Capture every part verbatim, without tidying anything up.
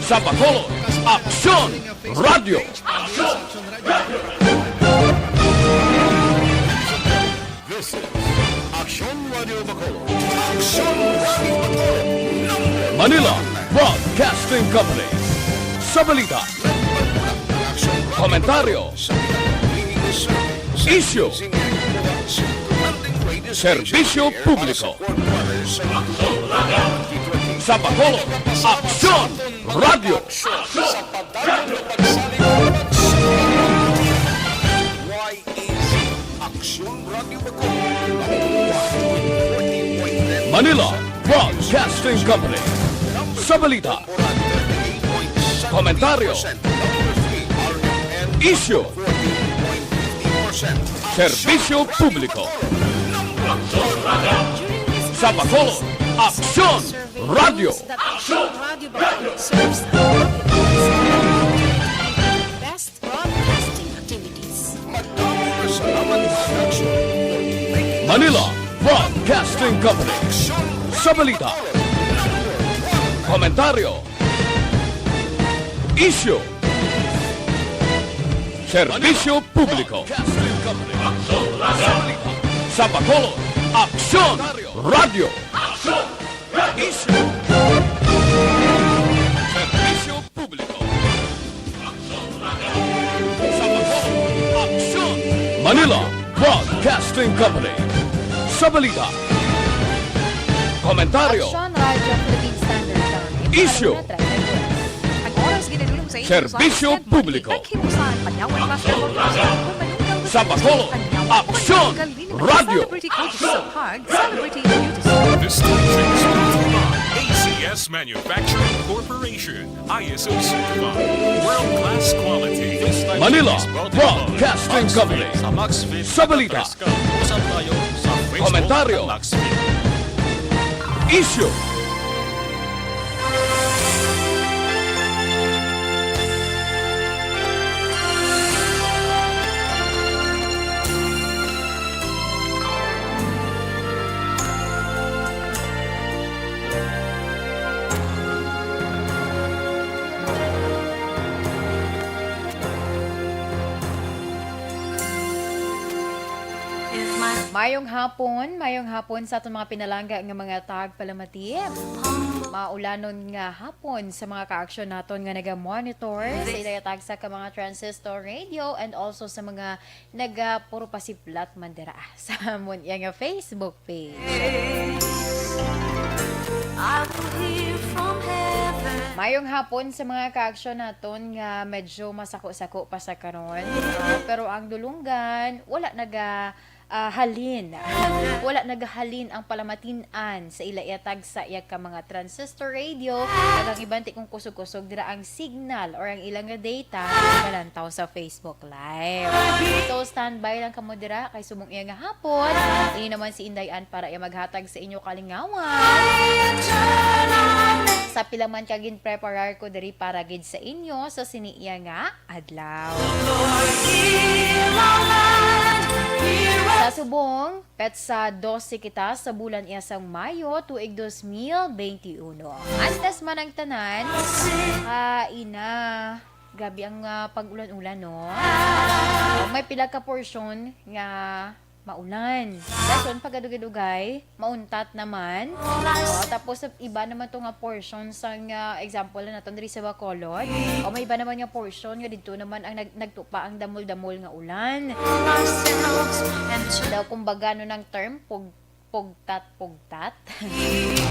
Sa Bacolod, Aksyon Radio. This is Aksyon Radio Bacolod. Aksyon Radio Bacolod. Number Manila Broadcasting Company. Sa balita, komentaryo, isyu, serbisyo publiko. Sa Bacolod, Aksyon Radio. Sa padayon nga pagsalig, Aksyon Radio Bacolod. Manila Broadcasting Company. Sa balita, komentaryo, isyu, serbisyo publiko. Sa Bacolod, Aksyon Radio. That Aksyon Radio Bacolod serves as the best broadcasting activities. Manila Broadcasting Company. Sa balita, komentaryo, isyu, serbisyo publiko. Sa Bacolod, Aksyon Radio. Isyu, serbisyo publiko. Sa Bacolod, Aksyon. Manila Broadcasting Company. Sa balita, komentaryo, Aksyon Radio Philippine Standard Time, isyu, alarm na treinta y tres. Ang oras ginadulong sa inyo sa serbisyo publiko. Naghimusan, Panyawan Cluster Corporation, Kumanungkal, sa Bacolod, Panyawan, Aksyon Kumanungkal, Radio. Celebrity Code of Sohag, Celebrity Beauty Salon. This station is brought to you by A C S Manufacturing Corporation, I S O certified, world-class quality. This station Manila is brought to you by Broadcasting Company. Sa Max Fit Sa balita, Fresca. Usap tayo sa Facebook komentaryo, ng Max Fit. Isyu. Mayong hapon, mayong hapon sa aton mga pinalangga nga mga tagpalamati. Maulanon nga hapon sa mga kaaksyon naton nga naga-monitor sa ila tagsa ka mga transistor radio and also sa mga naga puro pasiplat man dira sa amon iya nga Facebook page. I will hear from heaven. Mayong hapon sa mga kaaksyon naton nga medyo masako-sako pa sa karon. Ah, pero ang dulunggan, wala naga, ah, halin. Wala nagahalin ang palamatin-an sa ila iya tagsa iya ka mga transistor radio. Kag ang iban ti kung kusog-kusog dira ang signal or ang ilang nga data, malantaw sa Facebook Live. So, standby lang kamo dira kay subong iya nga hapon, ini naman si Inday Ann para iya maghatag sa inyo kalingawan. Sa pila man ka ginpreparar ko diri para gid sa inyo sa sini iya nga adlaw. Sa subong, petsa dose kita sa bulan iya sang Mayo, tuig dos mil beinti uno. Antes man ang tanan, ah, ina, grabe ang, ah, pag-ulan-ulan, no? May pila ka porsyon nga maulan. Dason, pag kadugay-dugay, mauntat naman. O, tapos, sa iba naman to nga portion sa nga example na naton diri sa Bacolod. O, may iba naman nga portion nga didto naman ang nag-, nagtupa ang damol-damol nga ulan. Daw, kumbaga, no, nang term, pug-, pugtat-pugtat.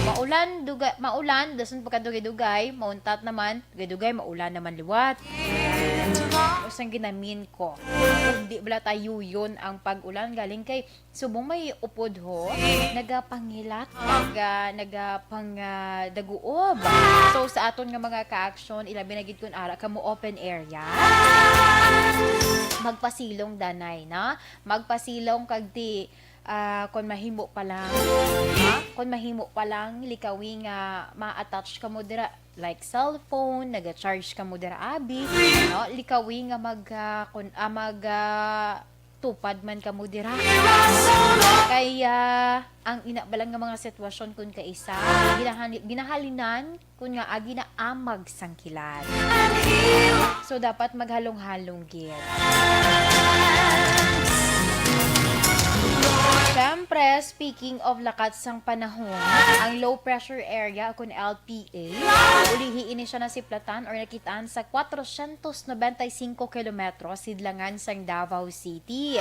Maulan, duga-, maulan, dason pagkadugay-dugay, mauntat naman, dugay-dugay, maulan naman liwat. O sang ginamin ko, kung di bala tayo yun ang pag-ulan, galing kay subong may upod ho, nagapangilat, naga-, nagapang, ah, daguob. So, sa aton nga mga ka-action, ilabi na gid kun ara kamo open area. Magpasilong danay, na? Magpasilong kag di, ah, kon mahimo pa lang, ha? Kon mahimo pa lang, likawi nga ma-attach kamo dira, like cellphone, naga-charge kamo dira, abi, no? Likawi nga mag, ah, kun, ah, mag, ah, tupad man kamo dira. Kaya ang ina bala nga mga sitwasyon kun kaisa, ginahani-, ginahalinan kun nga agi na amag sang kilat. So, dapat maghalong-halong gid. Siyempre, speaking of lakat sang panahon, ang low pressure area o kun L P A, ulihi ini siya nasiplatan or nakitaan sa kwatrocientos noventa y cinco kilometro sidlangan sang Davao City.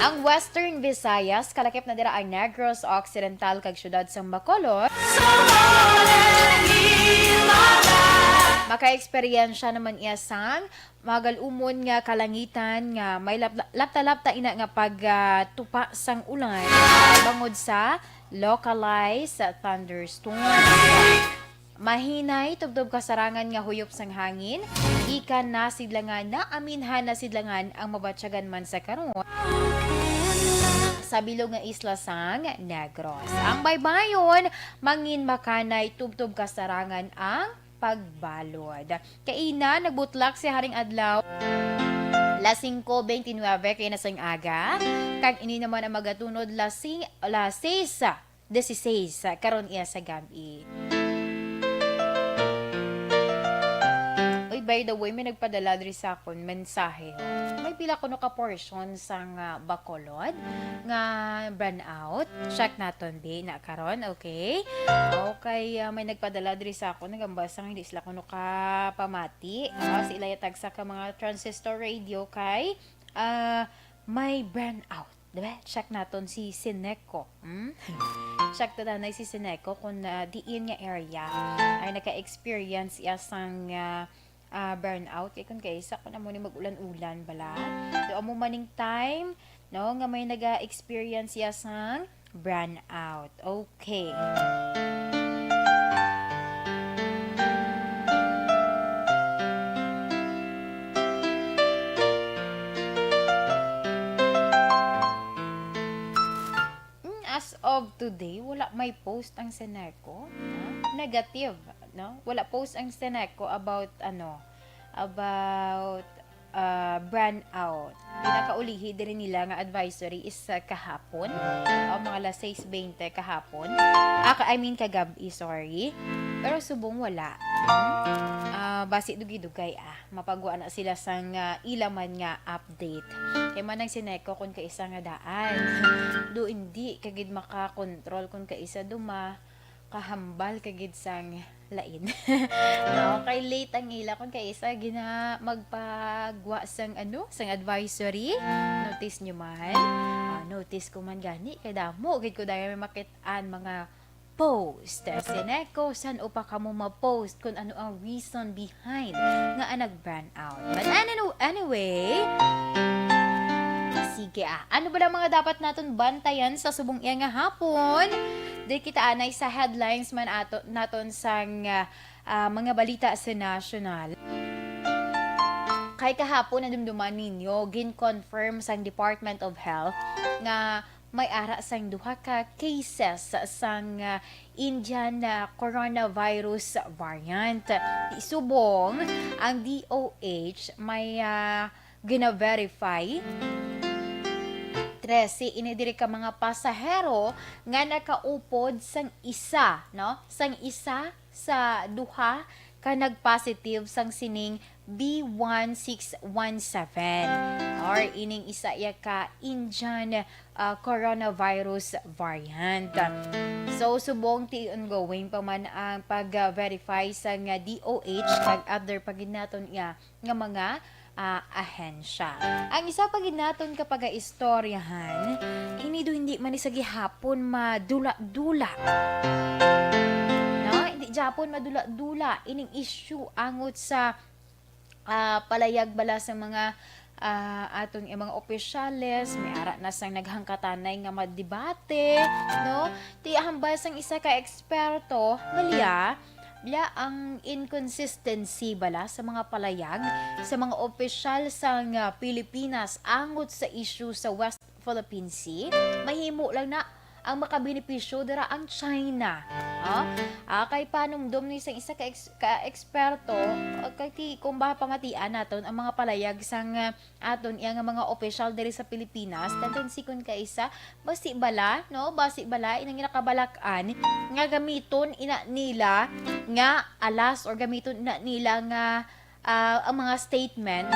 Ang Western Visayas, kalakip na dira ang Negros Occidental kag siyudad sang Bacolod, maka-eksperyensya naman iya sang magal-umon nga kalangitan nga may lap-, lapta-lapta ina nga pagtupa sang ulan bangod sa localized thunderstorm. Mahinay tubtob kasarangan nga huyop sang hangin gikan nasidlangan, naaminhan nasidlangan ang mabatyagan man sa karon sa bilog nga isla sang Negros. Ang baybayon mangin makanay tubtob kasarangan ang pagbalod. Kaina, nagbutlak si Haring Adlaw las singko beintinuebe kay na sang aga. Kag ini naman ang magatunod las si-, las seis dieciséis, karon iya sa gab-i. Uy, by the way, may nagpadala diri sa akon mensahe. May pila kuno ka portion sang, ah, Bacolod nga brownout. Check naton, bi, na karon, okay? Okay, ah, may nagpadala diri sa akon, nagambasang hindi sila kuno ka pamati. Ah, si Ilaya tagsa ka mga transistor radio kay, ah, may brownout. Diba? Check naton si Sineco. Hmm? Check ta danay si Sineco kung, ah, diin nga area ay naka-experience iya sang, ah, ah, brownout. Kay kung kaisa, kung amo ni mag-ulan-ulan bala. So, amo maning time, no, nga may naga-experience iya sang brownout. Okay. Mm, as of today, wala may post ang Seneco, no? Negative, no? Wala post ang Seneco about, ano, about, ah, brownout. Pinakaulihi diri nila nga advisory is, ah, kahapon, o mga alas sais bente kahapon. Ah, ka-, I mean, kagab-i, sorry. Pero subong wala. Hmm? Ah, basi dugay-dugay, ah. Mapagwa na sila sang, ah, ila man nga update. Kay man ang Seneco kung kaisa nga daan. Do hindi ka gid makakontrol kung kaisa duma kahambal ka gid sang lain. No, kay late ang ila kung kaisa gina-, magpagwa sang, ano, sang advisory. Notice nyo man. Ah, notice ko man gani kay damo gid ko dahil makit-an mga post. Seneco, san-o pa kamo ma-post kung ano ang reason behind nga ang nag-brownout? But ano-, anyway, sige, ah. Ano ba lang mga dapat naton bantayan sa subong iya nga hapon? Di kita anay sa headlines man ato, naton sang, ah, ah, mga balita sa national. Kay kahapon, nadumduman ninyo, gin-confirm sang Department of Health nga may ara sang duha ka cases sang, ah, Indian, ah, coronavirus variant. Subong, ang D O H may, ah, gina-verify trese ini diri ka mga pasahero nga nakaupod sang isa, no? Sang isa sa duha ka nag-positive sang sining B one six one seven or ining isa iya ka Indian, ah, coronavirus variant. So, subong ti ongoing pa man ang pag-verify sang D O H kag other pa gid naton iya nga mga, ah, ahensya. Ang isa pa gid naton ka pagaistoryahan, ini do hindi man ni sa gihapon madula-dula. No? Hindi gihapon madula-dula ining issue angot sa, ah, palayag bala sa mga, ah, aton nga mga opisyales, may ara na sang naghangkatanay nga madebate, no? Ti hambal sang isa ka eksperto, balya, Bala ang inconsistency bala sa mga palayag sa mga opisyal sang, ah, Pilipinas angot sa issue sa West Philippine Sea, mahimo lang na Ang makabenepisyo dira ang China. Ah, ah, kay panumdom ni sang isa ka ex-, ka eksperto, ah, kay ti-, kung ba pangatian naton ang mga palayag sang, ah, aton iya nga mga opisyal diri sa Pilipinas, tendency kun kaisa, basi bala, no? Basi bala inang nakabalak-an nga gamiton ina nila nga alas or gamiton ina nila nga, ah, ang mga statement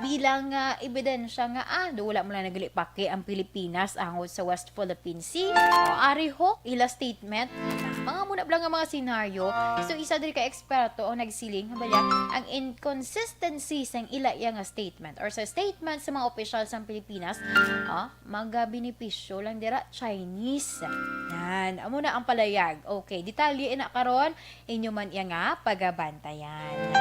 bilang, ah, ebidensya nga, ah, do wala mo lang naglipaki ang Pilipinas angot sa West Philippine Sea. O, ari ho, ila statement. Mga muna lang nga mga senaryo. So, isa diri ka eksperto ang nagsiling nga bala ang inconsistency sang ila iya nga statement or sa statement sa mga opisyal sang Pilipinas, ah, magabenepisyo lang dira Chinese. Yan, amo na ang palayag. Okay, detalye ina karon, inyo man iya nga pagabantayan.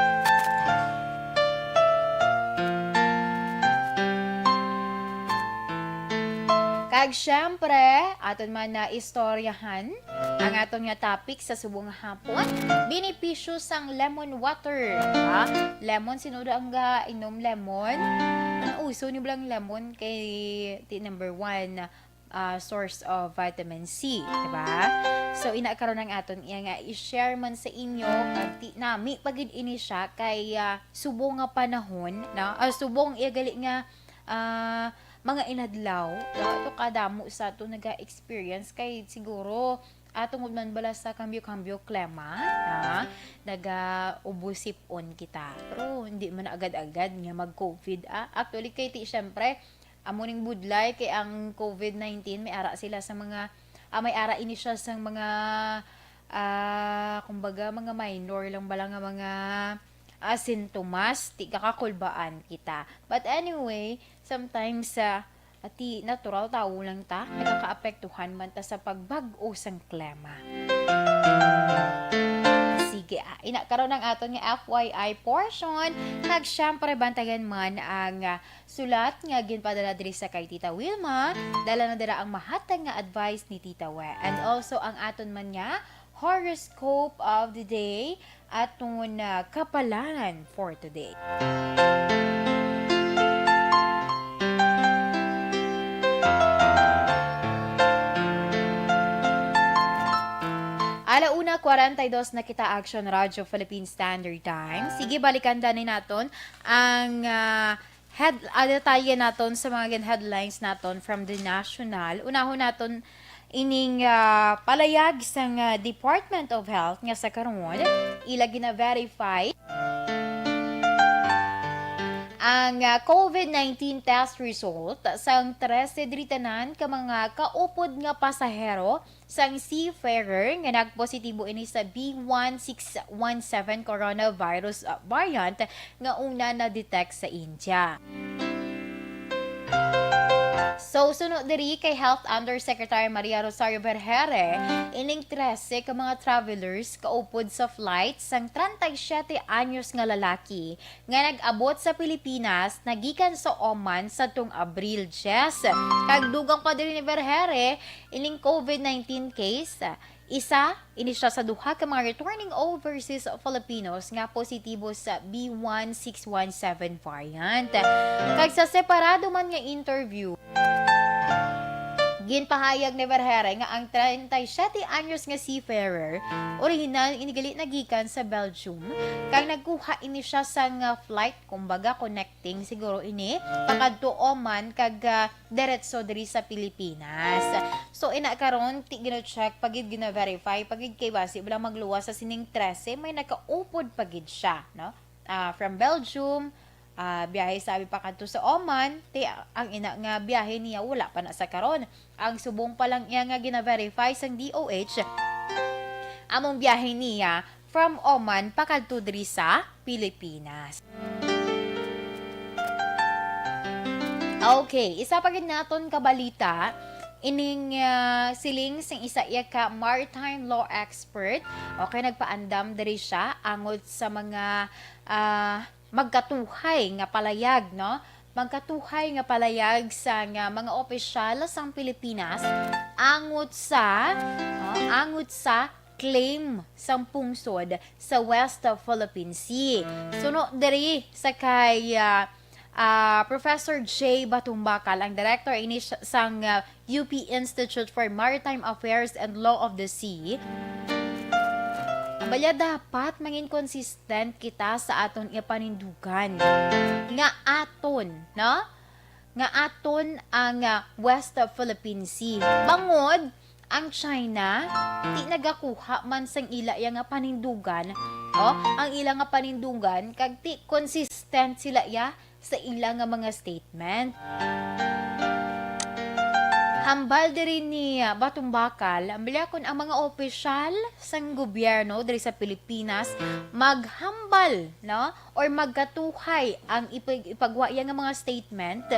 Kag syempre, aton man na istoryahan ang aton nga topic sa subong nga hapon, benepisyo sang lemon water. Ha? Lemon, sino do ang ga inom lemon? Ang uso ni blang lemon kay ti number one, ah, source of vitamin C, di ba? So, ina karon ang aton iya nga i-share man sa inyo, kag ti nami pa gid ini siya kay, ah, subong nga panahon, no? Ah, subong iya gali nga, ah, mga inadlaw, no? Ito kadamo sa ato naga-experience kay siguro, ah, tungod man bala sa kambyo-kambyo klima, ha? Nagaubos sipon kita. Pero hindi man agad-agad nga mag-covid, ah. Actually, kay ti, syempre, amo ning budlay kay ang covid nineteen may ara sila sa mga, ah, may ara ini siya sa mga, ah, kumbaga, mga minor lang bala nga mga, ah, sintomas, ti kakakulbaan kita. But anyway, sometimes, ah, ati natural tawo lang ta, nagakaapektuhan man ta sa pagbag-o sang klima. Sige, ah, ina karon ang aton nga F Y I portion. Kag syempre, bantayan man ang, ah, sulat nga ginpadala diri sa kay Tita Wilma. Dala na dira ang mahatag nga advice ni Tita We. And also ang aton man nga horoscope of the day, aton, ah, kapalan for today. Ala una kwarenta y dos na kita, Action Radio Philippine Standard Time. Sige, balikan dani naton ang, ah, head-, ah, detalye naton sa mga gin-, headlines naton from The National. Unahon naton ining, ah, palayag sang, ah, Department of Health nga sa karon ila gina-verify ang, ah, covid nineteen test result sang trese diri tanan ka mga kaupod nga pasahero sang seafarer nga nagpositibo ini sa B one six one seven coronavirus, ah, variant nga una na-detect sa India. So, suno diri kay Health Undersecretary Maria Rosario Vergeire, ining trese ka mga travelers kaupod sa flight sang treinta y siete anyos nga lalaki nga nag-abot sa Pilipinas nagikan sa Oman sadtong Abril diyes. Kag dugang pa diri ni Vergeire, ining covid nineteen case, isa ini siya sa duha ka mga returning overseas Filipinos nga positibo sa B one six one seven variant. Kag sa separado man nga interview, ginpahayag ni Vergeire nga ang treinta y siete anyos nga seafarer, orihinal ini gali nagikan sa Belgium, kag nagkuha ini siya sang, ah, flight, kumbaga connecting siguro ini, pakadto Oman, kag, ah, diretso diri sa Pilipinas. So, ina karon, ti gina-check pa gid, gina-verify pa gid kay basi bala magluwas sa sining trese, may nakaupod pa gid siya, no? Ah, from Belgium, ah, biyahe sabi pa kadto sa Oman, ti ang ina nga biyahe niya wala pa na sa karon. Ang subong pa lang iya nga gina-verify sang D O H, among biyahe niya from Oman pakadto diri sa Pilipinas. Okay, isa pa gid naton ka balita, ining, ah, siling sing isa iya ka maritime law expert. Okay, nagpaandam diri siya angot sa mga, ah, magkatuhay nga palayag, no? Magkatuhay nga palayag sa nga mga opisyal sang Pilipinas angot sa, no, angot sa claim sang pungsod sa West Philippine Sea. Suno diri sa kay, ah, ah, Professor Jay Batumbakal, ang director ini siya sang, ah, U P Institute for Maritime Affairs and Law of the Sea. Ang balya, dapat mangin consistent kita sa aton nga panindugan. Nga aton, no? Nga aton ang, ah, West Philippine Sea. Bangod ang China, ti nagakuha man sang ila ya nga panindugan, oh, ang ila nga panindugan, kag ti consistent sila ya sa ila nga mga statement. Hambal diri ni, ah, Batumbakal, ang balya, kon ang mga opisyal sang gobyerno diri sa Pilipinas maghambal, no, or magkatuhay ang ipag-, ipagwa ya nga mga statement,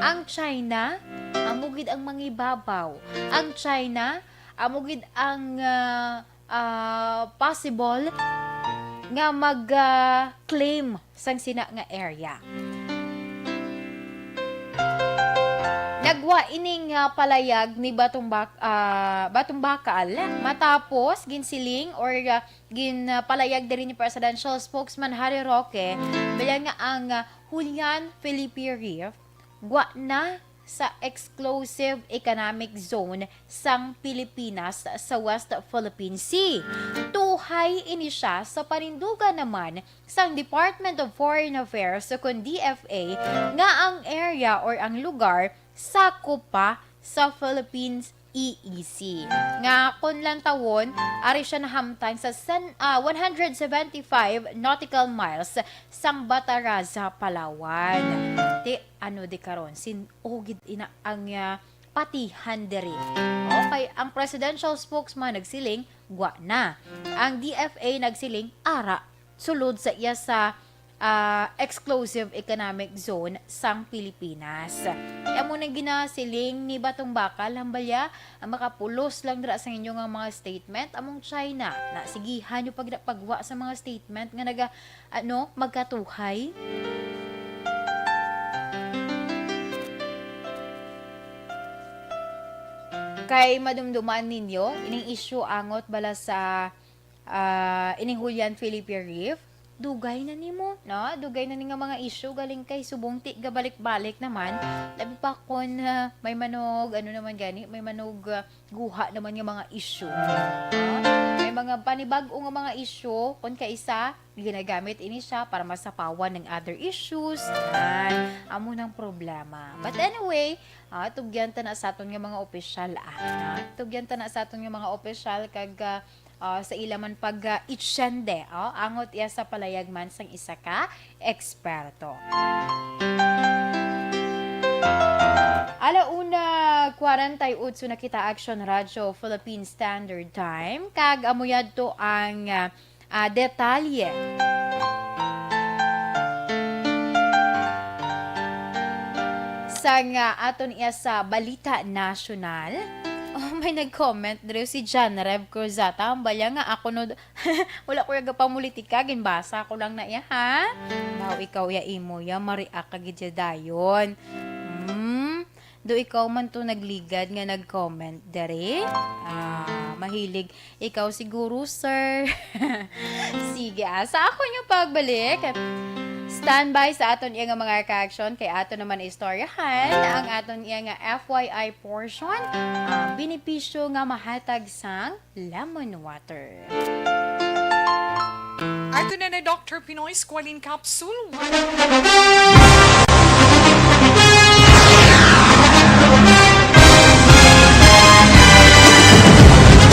ang China amo gid ang mangibabaw. Ang China amo gid ang, ah, ah, possible nga mag, ah, claim sang sina nga area. Nagwa ining, ah, palayag ni Batumbak-, ah, Batumbakal matapos ginsiling or, ah, ginpalayag diri ni Presidential Spokesman Harry Roque, balya, nga ang, ah, Julian Felipe Reef gwa na sa exclusive economic zone sang Pilipinas sa West Philippine Sea. Tuhay ini siya sa panindugan naman sang Department of Foreign Affairs, o kon D F A, nga ang area or ang lugar sakop pa sa Philippines E E Z. Nga kon lantawon, ari siya nahamtang sa san-, ah, one hundred seventy-five nautical miles sang Bataraza, Palawan. Ti ano di karon, sin-o gid ina ang, ah, patihan diri. Okay, ang presidential spokesman nagsiling, gwa na. Ang D F A nagsiling, ara, sulod sa iya sa, ah, exclusive economic zone sang Pilipinas. Kaya mo nang ginasiling ni Batumbakal, hambalya, ang makapulos lang dira sa inyo nga mga statement, among China, na sigihan nyo pag-, pagwa sa mga statement nga naga, ano, magkatuhay. Kay madumduman ninyo, ining issue angot bala sa, ah, ining Julian Felipe Reef, dugay na nimo, no? Dugay na ni nga mga issue galing kay subong ti gabalik-balik naman. Labi pa kon, ah, may manog, ano naman gani, may manog, ah, guha naman nga mga issue. Ah, may mga panibag-o nga mga issue, kon kaisa, ginagamit ini siya para masapawan ng other issues. Yan. Amo nang problema. But anyway, ah, tugyan ta na sa aton nga mga opisyal, ah. Ah, tugyan ta na sa aton nga mga opisyal kag, ah, ah, sa ila man pag, ah, itsende, oh, angot iya sa palayag man sang isa ka eksperto. Ala una, kwarenta y otso na kita, Action Radio Philippine Standard Time, kag amo yadto ang, ah, ah, detalye sang, ah, aton iya sa Balita Nasyonal. Oh, may nag-comment diri si John Rev Cruzata. Ang balya nga ako no, wala ko yaga pang politika, ginbasa ko lang na iya, ha? Daw ikaw ya imo ya, mariak ka gid ya dayon. Hmm? Do ikaw man to nagligad nga nag-comment diri? Ah, mahilig. Ikaw siguro, sir. Sige, ah, sa ako nga pagbalik, standby sa aton iya nga mga reaction kay ato naman istoryahan ang aton iya nga F Y I portion. Ah, benepisyo nga mahatag sang lemon water. Ato na na, Doctor Pinoy Squalene Capsule.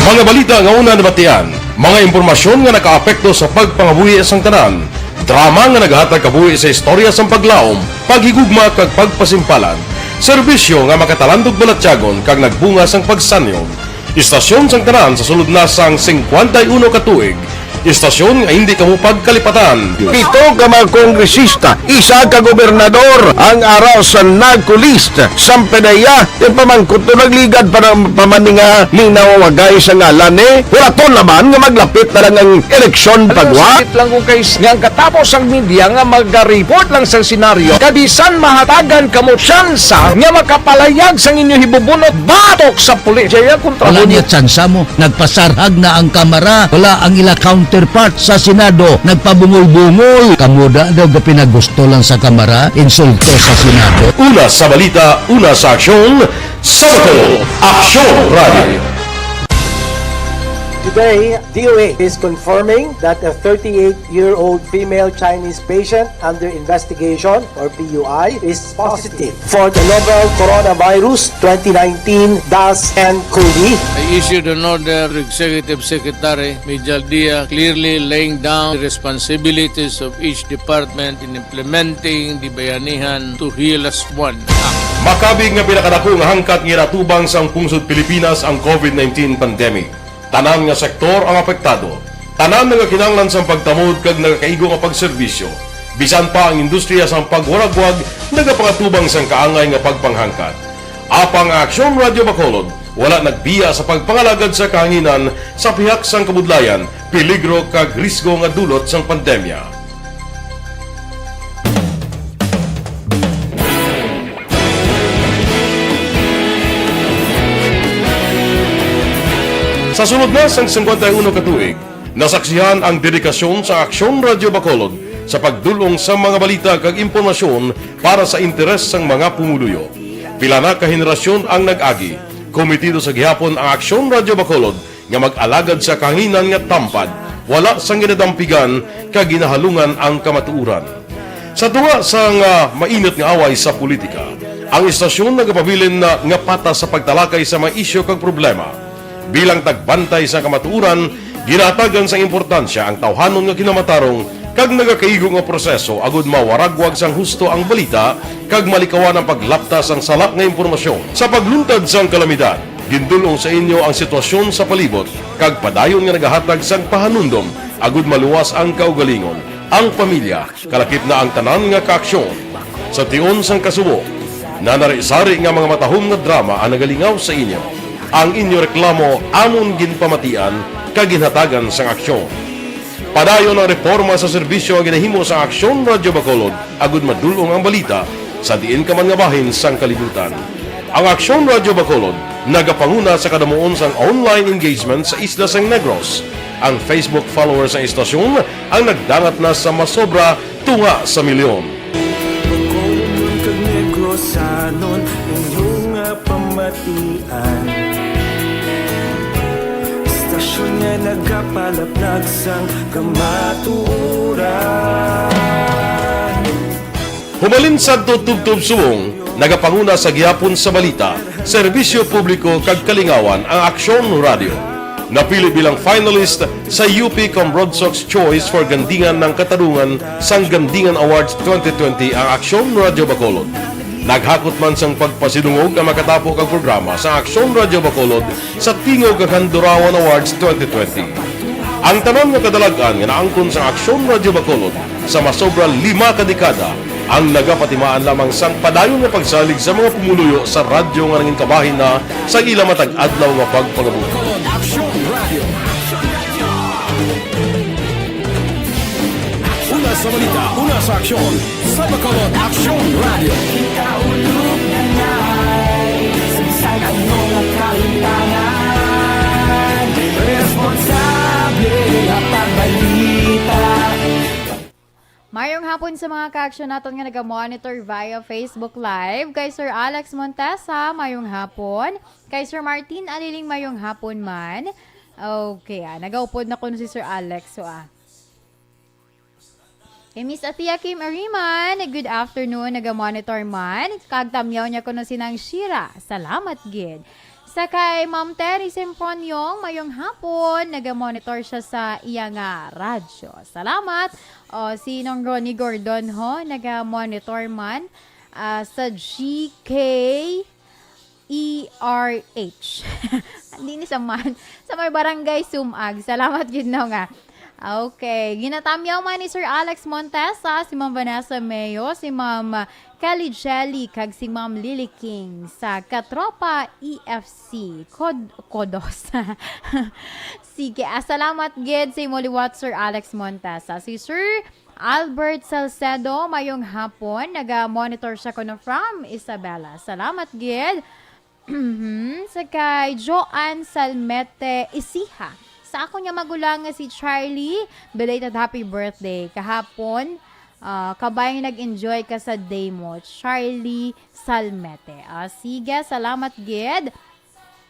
Mga balita nga una nabatian, mga impormasyon nga nakaapekto sa pagpangabuhi sang tanan, drama nga nagahatag kabuhi sa istorya sang paglaom, paghigugma kag pagpasimpalan, serbisyo nga makatalandog balatyagon kag nagbunga sang pagsanyog. Istasyon sang tanan sa sulod na sang singkwenta y uno ka tuig. Istasyon nga hindi kamo pagkalipatan. Pito ka mga kongresista, isa ka gobernador ang ara sa NARCO list. Sampe na iya, yung pamangkot to nagligad pa ng pamaninga ning nawawagay sa ngalan ni Huraton naman nga maglapit na lang ang eleksyon pagwa. Sakit lang kung kay nga ang katapos ang media nga mag-report lang sa senaryo, kabisan mahatagan kamo tsansa nga makapalayag sang inyo hibubunot batok sa pulis. Jaya kontra Wala mo. Niya tsansa mo. Nagpasarhag na ang kamara. Wala ang ila count Counterpart sa Senado, nagpabungol-bungol. Kamo da daw gapinagusto lang sa Kamara, insulto sa Senado. Una sa balita, una sa aksyon, sa Bacolod, Aksyon Radio. Today, D O A is confirming that a thirty-eight-year-old female Chinese patient under investigation, or P U I, is positive for the novel coronavirus twenty nineteen dash N cov. I issued an order to Executive Secretary Major Dia, clearly laying down the responsibilities of each department in implementing the Bayanihan to Heal Us One Act. Makabig nga pinakadako nga hangkat nga ginatubang sang pungsod Pilipinas ang covid nineteen pandemic. Tanan nga sektor ang apektado. Tanan nga kinahanglan sang pagtamod kag nagakaigo nga pagserbisyo. Bisan pa ang industriya sang pagwaragwag nagapangatubang sang kaangay nga pagpanghangkat. Apang ang Aksyon Radio Bacolod wala nagbiya sa pagpangalagad sa kahanginan sa pihak sang kabudlayan, peligro kag risgo nga dulot sang pandemya. Sa sulod na sang singkwenta y uno ka tuig, nasaksihan ang dedikasyon sa Aksyon Radio Bacolod sa pagdul-ong sa mga balita kag impormasyon para sa interes sang mga pumuluyo. Pila na ka henerasyon ang nag-agi. Komitido sa gihapon ang Aksyon Radio Bacolod nga mag-alagad sa kahanginan nga tampad, wala sang ginadampigan kag ginahalungan ang kamatuoran. Sa tunga sang, ah, mainit nga away sa politika, ang istasyon nagapabilin na nga patas sa pagtalakay sa mga isyu kag problema. Bilang tagbantay sa kamatuoran, ginahatagan sang importansya ang tawhanon nga kinamatarong kag nagakaigo nga proseso agud mawaragwag sang husto ang balita kag malikawan ang paglapta sang sala nga impormasyon. Sa pagluntad sang kalamidad, gindul-ong sa inyo ang sitwasyon sa palibot kag padayon nga nagahatag sang pahanumdom agud maluwas ang kaugalingon, ang pamilya, kalakip na ang tanan nga kaaksyon. Sa tion sang kasubo, nanari-sari nga mga matahom nga drama ang nagalingaw sa inyo. Ang inyo reklamo amon ginpamatian kag ginhatagan sang aksyon. Padayon ang reporma sa serbisyo nga ginahimo sang Aksyon Radio Bacolod agud madul-ong ang balita sa diin ka man nga bahin sang kalibutan. Ang Aksyon Radio Bacolod nagapanguna sa kadamuon sang online engagement sa isla sang Negros. Ang Facebook followers sang istasyon ang nagdangat na sa masobra tunga sa milyon. Bacolodnon kag Negrosanon, inyo nga pamatian. Istasyon nga nagapalaplag sang kamatuoran. Humalin sadto tubtob subong, nagapanguna sa gihapon sa balita, serbisyo publiko kag kalingawan ang Aksyon Radio. Napili bilang finalist sa U P Comrade Sox Choice for Gandingan ng Katarungan sang Gandingan Awards twenty twenty ang Aksyon Radio Bacolod. Naghakot man sang pagpasidungog ang makatapo kag programa sa Aksyon Radio Bacolod sa Tingog kag Handurawan Awards twenty twenty. Ang tanan nga kadalag-an nga naangkon sa Aksyon Radio Bacolod sa masobra lima ka dekada ang nagapatimaan lamang sang padayon nga pagsalig sa mga pumuluyo sa radyo nga nangin kabahin na sa ila matag adlaw nga pagpangabuhi. Bacolod Aksyon Radio. Una sa balita, una sa aksyon, sa Bacolod Aksyon Radio. Kita ulog na ngay, sa bisan ano nga kalimtangan, responsable nga pagbalita. Mayong hapon sa mga kaaksyon naton nga naga-monitor via Facebook Live. Kay Sir Alex Montesa, mayong hapon. Kay Sir Martin Aliling, mayong hapon man. Okay, ah, nagaupod na kuno si Sir Alex. So, ah. Kay Miss Athea Kim Ariman, good afternoon, naga-monitor man. Kag tamyaw niya kuno si Nang Shira. Salamat gid. Sa kay Ma'am Terry Sempronio, mayong hapon, naga-monitor siya sa iya nga radyo. Salamat. O, si Nong Ronnie Gordon, ho, naga-monitor man, ah, sa G K E R H. Hindi ni sa man. Sa may barangay Sumag. Salamat gid, no, nga. Okay. Ginatamyaw man ni Sir Alex Montesa, si Ma'am Vanessa Mayo, si Ma'am Kelly Jelly, kag si Ma'am Lily King sa Katropa E F C. Kod-, Kodos. Sige, ah, salamat gid sa imo liwat, Sir Alex Montesa. Si Sir Albert Salcedo, mayong hapon. Naga-monitor siya kuno from Isabela. Salamat gid. Mhm. Sa kay Joanne Salmete Isiha. Sa akon nga magulang nga si Charlie, belated happy birthday. Kahapon, ah, kabay nag-enjoy ka sa day mo, Charlie Salmete. Ah, sige, salamat gid.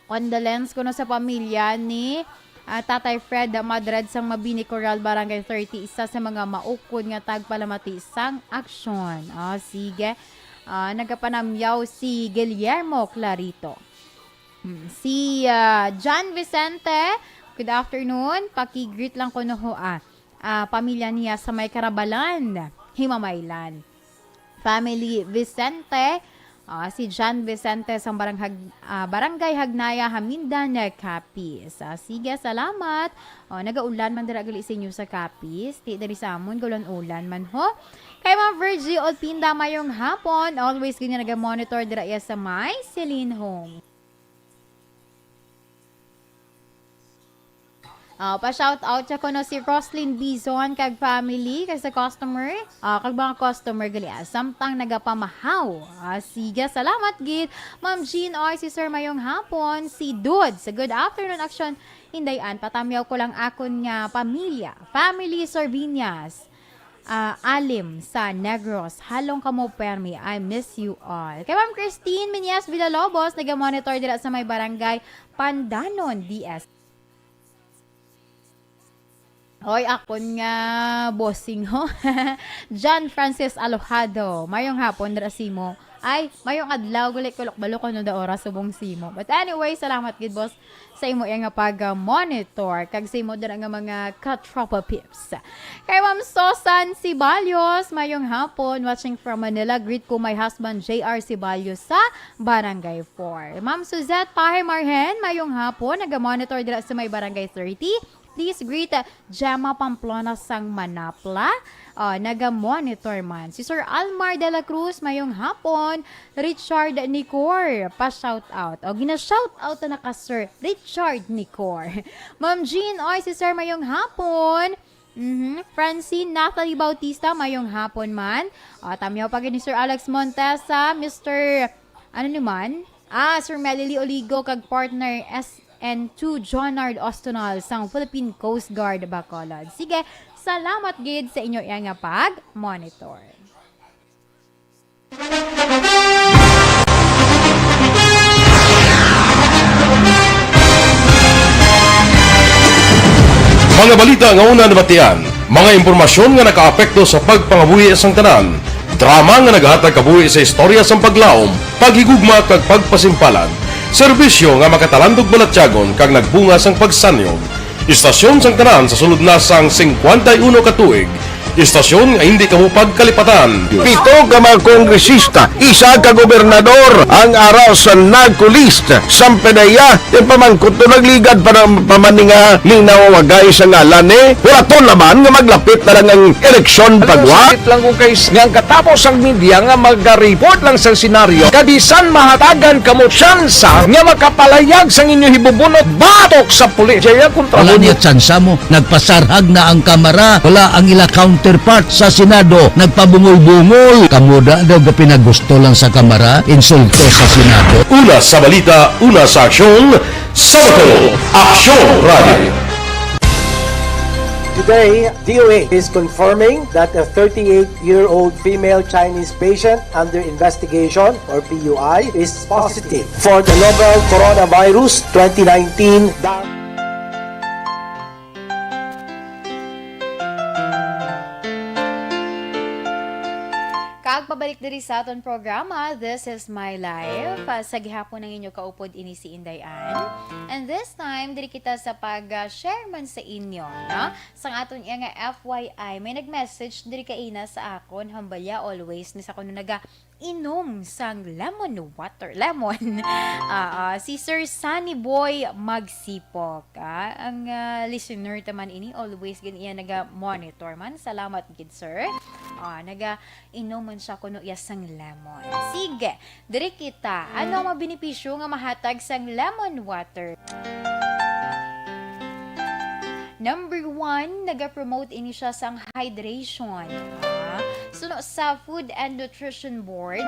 Condolence kuno sa pamilya ni, ah, Tatay Fred Madred sang Mabini Coral, Barangay thirty, isa sa mga maukod nga tagpalamati sang aksyon. Ah, sige. Ah, nagapanamyaw si Guillermo Clarito. Hmm, si, ah, John Vicente, good afternoon. Paki-greet lang kuno ho, ah, ah, pamilya niya sa may Karabalan, Himamaylan. Family Vicente, ah, si John Vicente sa Baranghag-, ah, Barangay Hagnaya, Hamindan, Capiz. Ah, sige, salamat. Oh, nagaulan man dira gali sa inyo sa Capiz. Ti diri sa amon, gaulan-ulan man ho. Kay Ma'am Virgie Olpinda, mayong hapon. Always gid nga naga-monitor dira iya sa may Celine Home. Ah, pa-shout out siya kuno si Roslyn Bison kag family, kag sa customer, ah, kag mga customer gali, ah, samtang nagapamahaw. Ah, sige, salamat gid. Ma'am Jean, oy, si Sir, mayong hapon. Si Dudes, good afternoon, Action Inday Ann. Patamyaw ko lang akon nga pamilya. Family Sorbiñas. Ah, Alim sa Negros. Halong kamo permi. I miss you all. Kay Ma'am Christine Minyas Villalobos, naga-monitor dira sa may barangay Pandanon, D S. Oy, akon nga bossing ho. John Francis Alojado, mayong hapon dira simo. Ay, mayong adlaw, gali ko lukbalok ano da oras subong simo. But anyway, salamat gid, boss, sa imo iya nga pag-monitor kag sa imo dira nga mga katropa peeps. Kay Ma'am Susan Ceballos, mayong hapon, watching from Manila. Greet ko my husband, J R Ceballos, sa Barangay four. Ma'am Suzette Pahe Marhen, mayong hapon, naga-monitor dira sa may Barangay thirty. Please greet, uh, Gemma Pamplona sang Manapla. Uh, naga-monitor man. Si Sir Almar de la Cruz, mayong hapon. Richard Nicor, pa-shout out. O, gina-shout out na ka, Sir Richard Nicor. Ma'am Jean, oy, si Sir, mayong hapon. Mhm. Francine Natalie Bautista, mayong hapon man. O, tamyaw pa gid ni Sir Alex Montesa, Mister ano ni man? Ah, Sir Melily Oligo kag partner S N two Jonard Ostonal sang Philippine Coast Guard Bacolod. Sige, salamat gid sa inyo iya nga pag-monitor. Mga balita nga una nabatian, mga impormasyon nga nakaapekto sa pagpangabuhi sang tanan, drama nga naghatag kabuhi sa istorya sang paglaom, paghigugma kag pagpasimpalan, serbisyo nga makatalandog balatyagon kag nagbunga sang pagsanyo. Istasyon sang tanan sa sulod na sang singkwenta y uno ka tuig. Istasyon nga hindi kamo pagkalipatan. Pito ka mga kongresista, isa ka gobernador, ang ara sa NAGCOLEST, sang PDEA, yung pamangkot to nagligad pa ng pamaninga ning nawawagay sa ngalan ni. Hulaton naman nga maglapit na lang ang eleksyon pagwa. Sakit lang kung kay nga ang katapos ang media nga maga-report lang sa senaryo, kabisan mahatagan kamo tsansa nga makapalayag sang inyo hibubunot batok sa pulis. Jaya kontra Wala mo niya tsansa mo. Nagpasarhag na ang Kamara. Wala ang ila counterpart sa Senado. Nagpabungol-bungol. Kamo da daw gapinagusto lang sa Kamara, insulto sa Senado. Una sa balita, una sa aksyon, sa Bato, Aksyon Radio. Today, D O A is confirming that a thirty-eight-year-old female Chinese patient under investigation, or P U I, is positive for the novel coronavirus twenty nineteen. Kag pabalik diri sa aton programa, This is My Life. Ah, sa gihapon ang inyo kaupod ini si Inday Ann. And this time, diri kita sa pag-share man sa inyo, no? Sang aton iya nga F Y I, may nag-message diri kaina sa akon, hambalya always ni sa kuno naga inom sang lemon water. Lemon. Ah, ah, si Sir Sunny Boy Magsipok. Ah, ang, ah, listener ta man ini, always gid iya naga-monitor man. Salamat gid, sir. Ah, naga-inom man siya kuno iya sang lemon. Sige, diri kita. Ano ang mga benepisyo nga mahatag sang lemon water? Number one, nagapromote ini siya sang hydration. Ah, suno sa Food and Nutrition Board,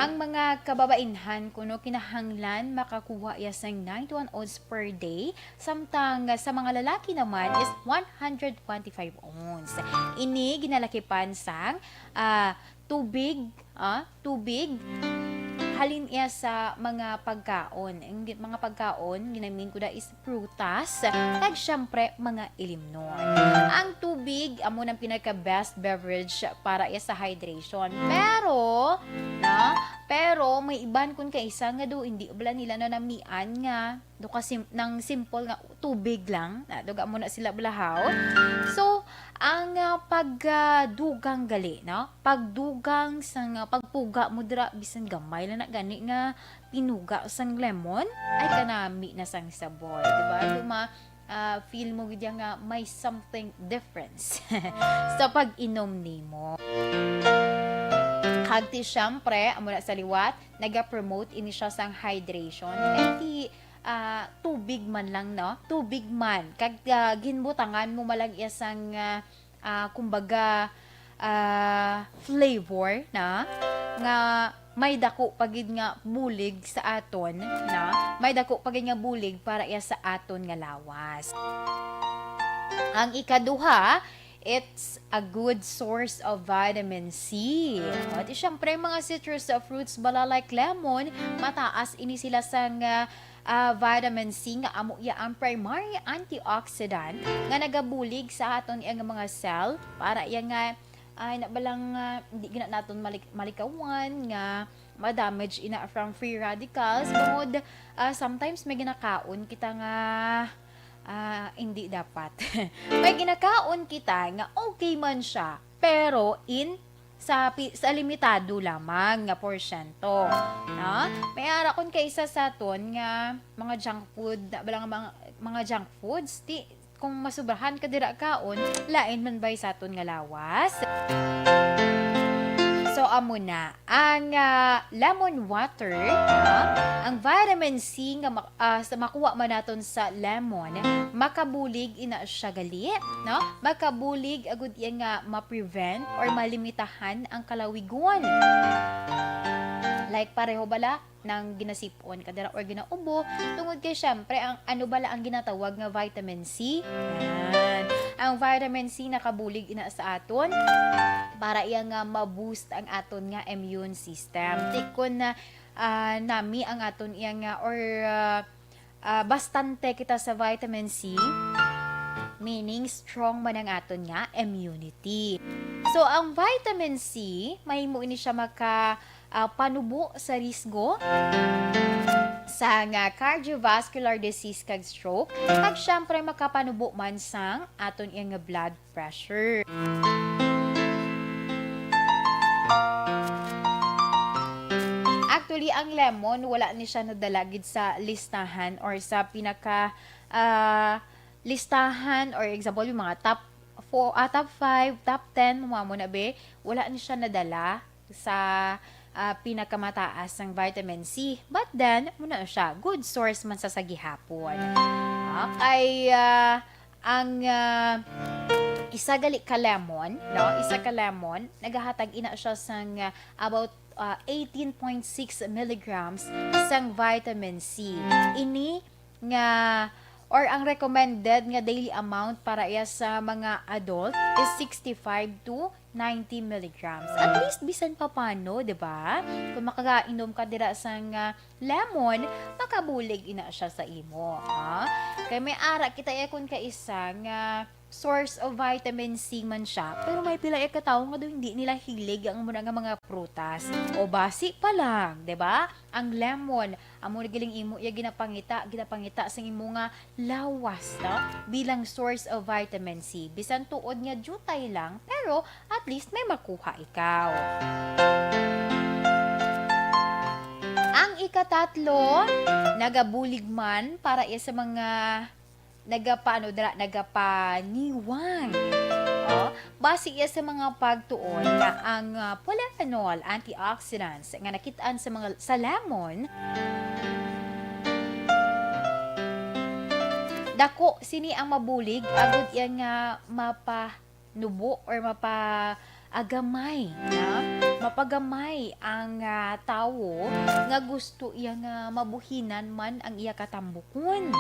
Ang mga kababainhan kuno kinahanglan makakuha iya sang ninety-one ounce per day, samtang sa mga lalaki naman is one hundred twenty-five ounce. Ini ginalakipan sang, ah, tubig, ah, tubig. Halin iya sa mga pagkaon. Ang gi-, mga pagkaon, ginamin ko na is prutas, kag syempre, mga ilimnon. Ang tubig, amo nang pinaka-best beverage para iya sa hydration. Pero, na, pero may iban kun kaisa nga do, hindi bala nila nanamian nga do ka sim-, nang simple nga tubig lang. Na, do, amo na sila balahaw. So, ang, ah, pagdugang gali, no? Pagdugang sa nga, pagpuga mo dira, bisan gamay lang na gani nga pinuga sang lemon, ay kanami na sang sabor, di ba? Duma, ah, feel mo gid nga may something difference sa pag-inom nimo. Kag ti, syempre, amo na sa liwat, naga-promote ini siya sang hydration. Kay ti, ah, tubig man lang, no? Tubig man. Kag, ah, ginbutangan mo man lang iya sang, ah, ah, kumbaga, ah, flavor na nga may dako pa gid nga bulig sa aton, na may dako pa gid nga bulig para iya sa aton nga lawas. Ang ikaduha, it's a good source of vitamin C. At syempre, mga citrus fruits bala like lemon, mataas ini sila sang, ah, ah, vitamin C nga amo iya ang primary antioxidant nga nagabulig sa aton iya nga mga cell para iya nga, ay, na balang, ah, hindi gina naton malik-, malikawan nga ma-damage ina from free radicals. Bangod, ah, sometimes may ginakaon kita nga, ah, hindi dapat. May ginakaon kita nga okay man siya, pero in sa pi-, sa limitado lamang nga porsyento, no? May ara kun kaisa sa aton nga mga junk food, na bala nga mga, mga junk foods, ti, kung masubrahan ka dira kaon, lain man bay sa aton nga lawas? So, amo na, ang, ah, lemon water, no? Ang vitamin C nga mak-, ah, sa makuha man naton sa lemon, makabulig ina siya gali, no? Makabulig agud iya nga ma-prevent or malimitahan ang kalawigon. Like, pareho bala nang ginasip-on ka dira or ginaubo, tungod kay, syempre, ang ano bala ang ginatawag nga vitamin C? Yan. Ang vitamin C nakabulig ina sa aton para iya nga ma-boost ang aton nga immune system. Ti kon na, ah, nami ang aton iya nga or, ah, ah, bastante kita sa vitamin C, meaning strong man ang aton nga immunity. So, ang vitamin C, mahimo ini siya maka, ah, panubo sa risgo sang, ah, cardiovascular disease kag stroke, kag syempre makapanubo man sang aton iya nga blood pressure. Actually, ang lemon, wala ni siya nadala gid sa listahan or sa pinaka, ah, listahan or example, yung mga top four, ah, top five, top ten, mo na be, wala ni siya nadala sa, ah, pinakamataas sang vitamin C. But then, muna siya, good source man sa, sa gihapon. Okay, ah, ang, ah, isa gali ka lemon, no? Isa ka lemon, nagahatag ina siya sang, ah, about, ah, eighteen point six milligrams sang vitamin C. Ini nga or ang recommended nga daily amount para iya sa mga adult is sixty-five to ninety milligrams. At least, bisan pa paano, di ba? Kung makakainom ka dira sang, ah, lemon, makabulig ina siya sa imo, ha? Kay may ara kita iya kun kaisa nga source of vitamin C man siya, pero may pila iya ka tawo nga daw hindi nila hilig ang muna nga mga prutas. O basi pa lang, di ba? Ang lemon, amo na galing imo iya ginapangita, ginapangita sa imo nga lawas, no? Bilang source of vitamin C. Bisan tuod nga diutay lang, pero at least may makuha ikaw. Ang ikatatlo, nagabulig man para iya sa mga nagapa-, ano, dira, nagapaniwang. Oh, base iya sa mga pagtuon nga ang, ah, polyphenol antioxidants nga nakit-an sa mga, sa lemon, dako sini ang mabulig agud iya nga mapanubo or mapaagamay, no? mapagamay ang, ah, tawo nga gusto iya nga mabuhinan man ang iya katambukon.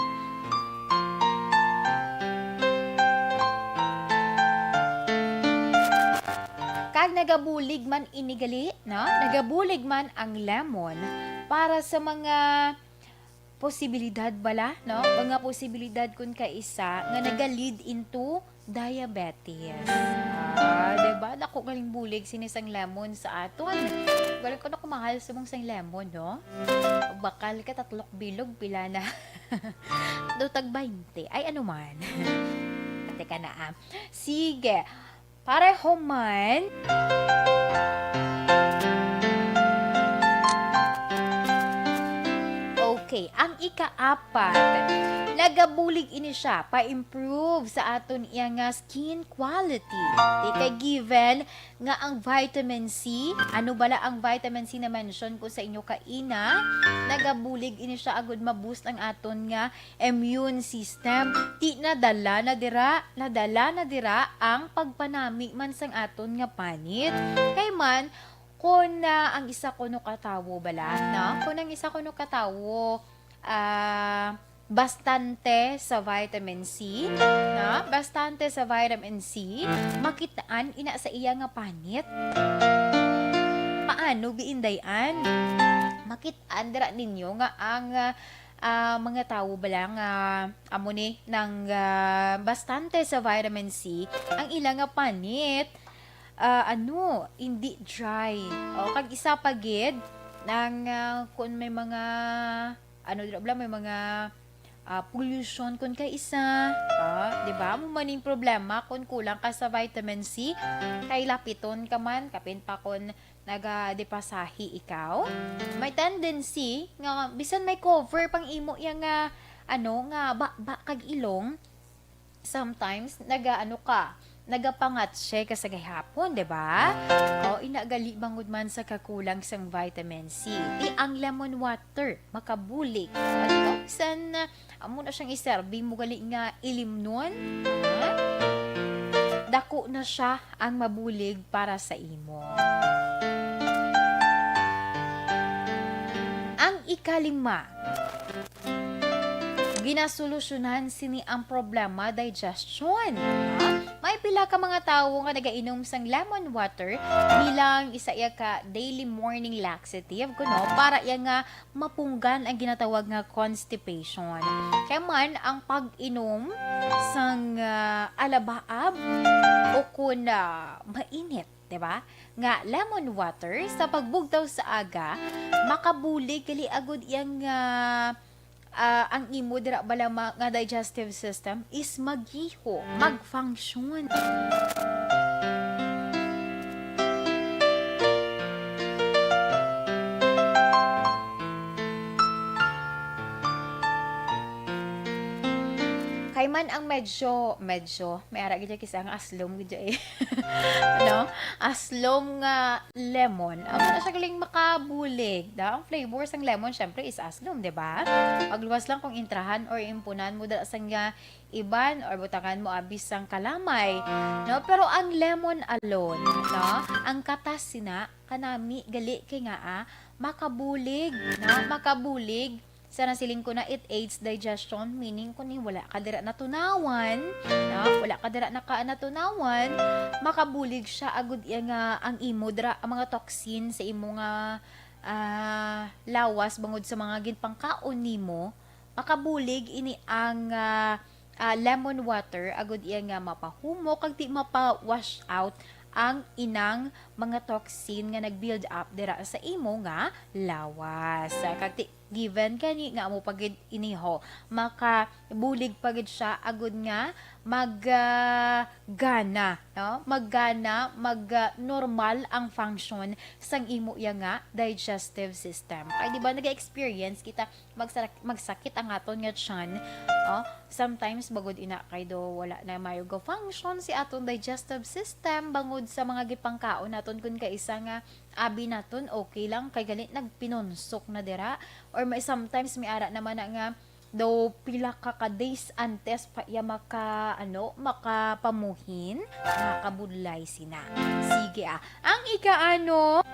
Kag nagabulig man ini gali, no? Nagabulig man ang lemon para sa mga posibilidad bala, no? Mga posibilidad kun kaisa nga naga-lead into diabetes. Ah, diba? Dako galing bulig sini sang lemon sa aton. Galing ko na kumahal sa mong sang lemon, no? Bakal ka tatlok bilog, pila na? Do tag baynte. Ay, ano man. Teka na, ah. Sige. Pareho man. Okay, ang ikaapat, nagabulig ini siya pa-improve sa aton iya nga skin quality. Di kay given nga ang vitamin C, ano bala ang vitamin C na mention ko sa inyo kaina, nagabulig ini siya agud ma-boost ang aton nga immune system. Ti nadala na dira, nadala na dira ang pagpanami man sang aton nga panit. Kay man, kun, ah, ang isa kuno ka tawo bala, no? Kun ang isa kuno ka tawo, ah, bastante sa vitamin C, no? Bastante sa vitamin C, makitaan ina sa iya nga panit. Paano, biinday-an? Makitaan dira ninyo nga ang, ah, ah, mga tawo bala nga amo ni nang, ah, bastante sa vitamin C, ang ila nga panit, ah, ano, hindi dry. O, kag isa pa gid, nang, ah, kung may mga, ano, dira bala, may mga, ah, pollution kun kay isa, ah, di ba? Amo man ning problema kun kulang ka sa vitamin C, kay lapiton ka man, kapin pa kun nagadepasahi ikaw, may tendency nga bisan may cover pang imo iya nga, ano, nga baba kag ilong, sometimes naga-ano ka, nagapangatse ka sa gihapon, di ba? O, ina gali bangod man sa kakulang sang vitamin C. Ti ang lemon water makabulig. Ano, bisan, ah, amo na siyang iserbi mo gali nga ilimnon, ha? Dako na siya ang mabulig para sa imo. Ang ikalima, ginasolusyonan sini ang problema digestion. Ha? May pila ka mga tawo nga nagainom sang lemon water bilang isa iya ka daily morning laxative, kuno, para iya nga mapunggan ang ginatawag nga constipation. Kay man ang pag-inom sang, ah, alabaab o kun, ah, mainit, di ba? Nga lemon water sa pagbugtaw sa aga, makabulig gali agud iya nga, ah, ang imo dira bala ma-, nga digestive system is magiho, mag-function. Kay man ang medyo, medyo, may ara gid kisa nga aslom gid eh. No? Aslom nga lemon. Amo na siya galing makabulig. Da, ang flavor sang lemon, syempre, is aslom, di ba? Pagluwas lang kung intrahan or impunan mo dala sang nga iban or butangan mo abi sang kalamay, no? Pero ang lemon alone, no? Ang katas sina kanami gali kay nga, ah, makabulig, no? Makabulig sa nasiling ko na it aids digestion, meaning kung wala ka dira natunawan, no? Wala ka dira naka natunawan, makabulig siya agud iya nga ang imo dira ang mga toxin sa imo nga, ah, lawas bangod sa mga ginpangkaon nimo, makabulig ini ang, ah, ah, lemon water agud iya nga mapahumok kag di mapa-wash out ang inang mga toxin nga nag-build up dira sa imo nga lawas. Kag ti-, given gani nga amo pa gid iniho, makabulig pa gid siya agud nga mag, ah, gana, no? Maggana, mag, ah, normal ang function sang imo iya nga digestive system. Kay di ba nag-experience kita magsa-, magsakit ang aton nga tiyan, oh, sometimes bangod ina kay do wala na mayo ga function si aton digestive system bangod sa mga gipangkaon naton kun kaisa nga abi naton okay lang kay gali nagpinunsok na dira, or may sometimes may ara naman na nga Daw pila ka, ka days antes pa iya maka, ano, makapamuhin, makabudlay sina. Sige, ah. Ang ika-ano,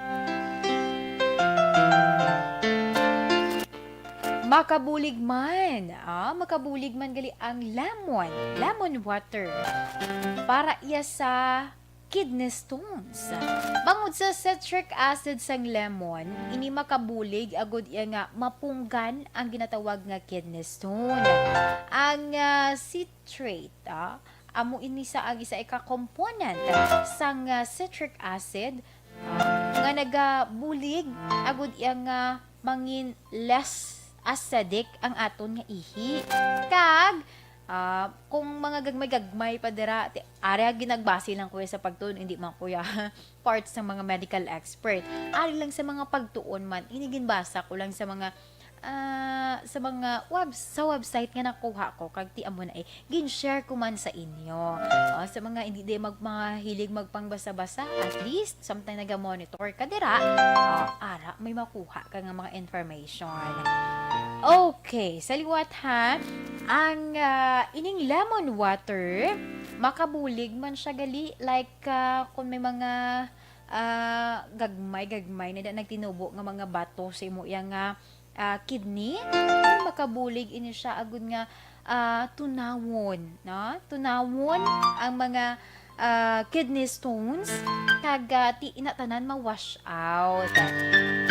makabulig man. Ah, makabulig man gali ang lemon, lemon water. Para iya sa kidney stones. Bangod sa citric acid sang lemon, ini makabulig agud iya nga mapunggan ang ginatawag nga kidney stone. Ang, ah, citrate, ah, amo ini sa ang isa ka component sang, ah, citric acid, ah, nga nagabulig agud iya nga mangin less acidic ang aton nga ihi. Kag, ah, kung mga gagmay-gagmay pa dira, ti-, ari ang ginagbase lang ko ya sa pagtuon, hindi man ko ya part sa mga medical expert. Ari lang sa mga pagtuon man, ini ginbasa ko lang sa mga, ah, sa mga web-, sa website nga nakuha ko, kag ti amo na, eh, gin-share ko man sa inyo. O, sa mga hindi di mag-, mahilig magpangbasa-basa, at least, samtang naga-monitor ka dira, ah, ara, may makuha ka nga mga information. Okay, sa liwat ha, ang, ah, ining lemon water, makabulig man siya gali, like, ah, kung may mga, ah, gagmay-gagmay na nagtinubo nga mga bato sa imo iya nga, ah, kidney, makabulig ini siya agud nga, ah, tunawon, no? Tunawon ang mga, ah, kidney stones, kag, ah, ti-, ina tanan ma-wash out.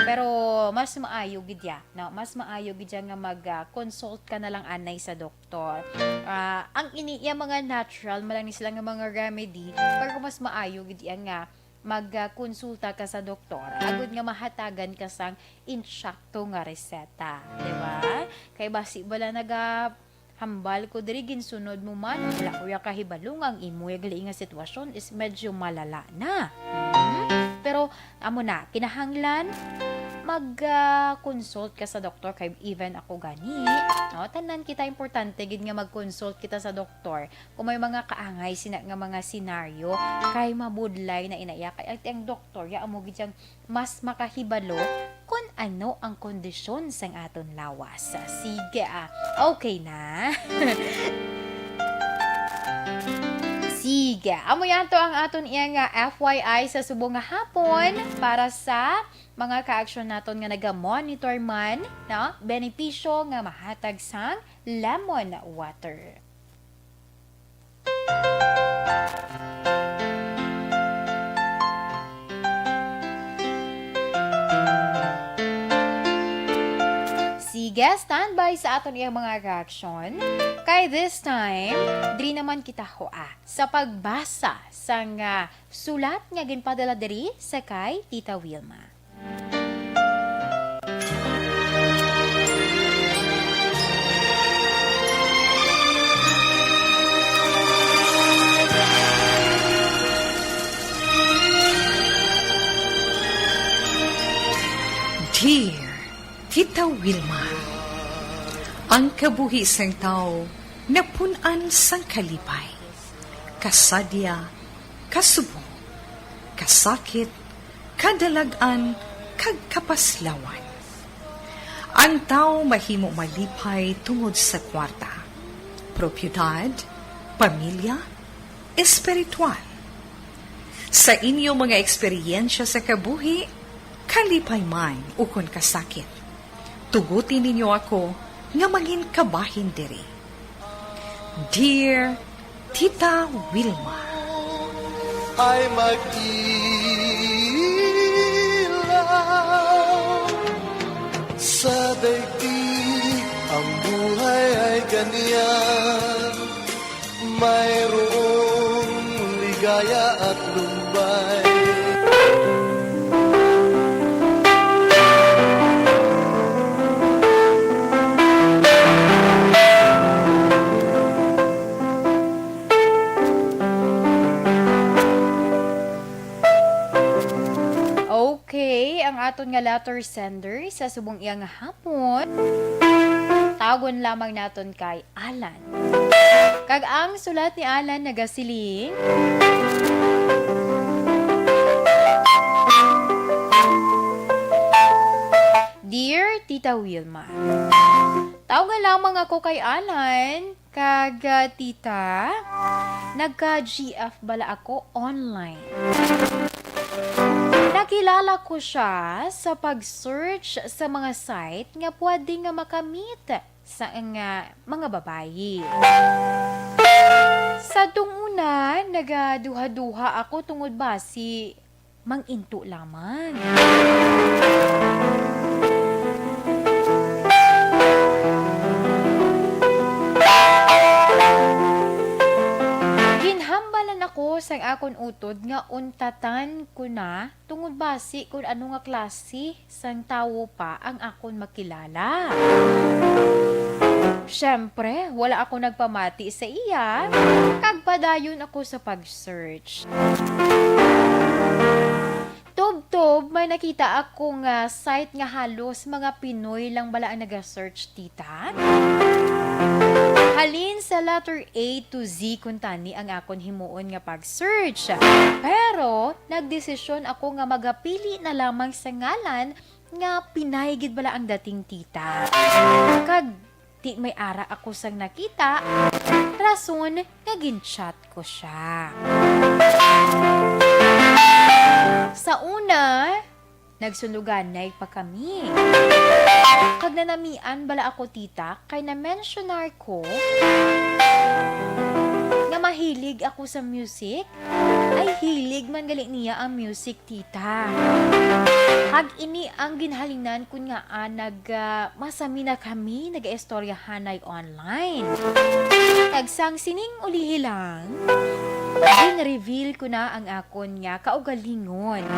Pero mas maayo gid ya, no? Mas maayo gid ya nga mag, ah, consult ka na lang anay sa doktor. Ah, ang ini iya mga natural man lang ni sila nga mga remedy, pero mas maayo gid iya nga mag, ah, konsulta ka sa doktor agud nga mahatagan ka sang insakto nga reseta, di ba? Kay basi bala nagahambal ko diri, ginsunod mo man, wala ko ya kahibalo nga ang imo ya gali nga sitwasyon is medyo malala na. Mhm. Pero amo na, kinahanglan mag, ah, consult ka sa doktor, kay even ako gani, no? Tanan kita importante gid nga mag-consult kita sa doktor kung may mga kaangay sina nga mga senaryo, kay mabudlay na ina iya. Kay ang, ang doktor, ya amo gid siyang mas makahibalo kung ano ang kondisyon sang aton lawas. Sige, ah. Okay na. Sige, amo yan to ang aton iya nga F Y I sa subong nga hapon para sa mga kaaksyon naton nga naga-monitor man, no? Benepisyo nga mahatag sang lemon water. Sige, standby sa aton iyang mga reaksyon. Kay this time, diri naman kita hua sa pagbasa sang, ah, sulat nga ginpadala diri sa kay Tita Wilma. Dear Tita Wilma, ang kabuhi sang tawo napun-an sang kalipay, kasadya, kasubong, kasakit, kadalag-an, kag kapaslawan. Ang tawo mahimo malipay tungod sa kwarta, propiedad, pamilya, espiritual. Sa inyo mga eksperyensya sa kabuhi, kalipay man ukon kasakit, tuguti ninyo ako nga mangin kabahin diri. Dear Tita Wilma. Ay mag-ilaw sa daigdig, ang buhay ay ganyan. Mayroong ligaya at lumbay. Okay, ang aton nga letter sender sa subong iya nga hapon, tawagon lamang naton kay Alan. Kag ang sulat ni Alan nagasiling, Dear Tita Wilma, tawga lamang ako kay Alan, kag, ah, Tita, nagka-G F bala ako online. Nakilala ko siya sa pag-search sa mga site nga pwede nga makamit sa nga mga babayi. Sa tunguna, nagaduha-duha ako tungod basi manginto lamang. Ginhambalan ako sang akon utod nga untatan ko na tungod basi kon ano nga klase sang tawo pa ang akon makilala. Siyempre, wala ako nagpamati sa iya, kag padayon ako sa pag-search. Tubtob, may nakita ako nga site nga halos mga Pinoy lang bala ang naga-search, Tita. Halin sa letter A to Z kuntani ang akon himuon nga pag-search. Pero nagdesisyon ako nga magapili na lamang sa ngalan nga Pinay gid bala ang dating, Tita. Kag di may ara ako sang nakita, rason nga gin-chat ko siya. Sa una, nagsunuganay pa kami. Kag nanamian bala ako, Tita, kay na-mensionar ko nga mahilig ako sa music. Ay, hilig man gali niya ang music, Tita. Kag ini ang ginhalinan kun ngaa nag, ah, masami na kami nagaistoryahanay online. Kag sang sining ulihi lang, gin-reveal ko na ang akon nga kaugalingon.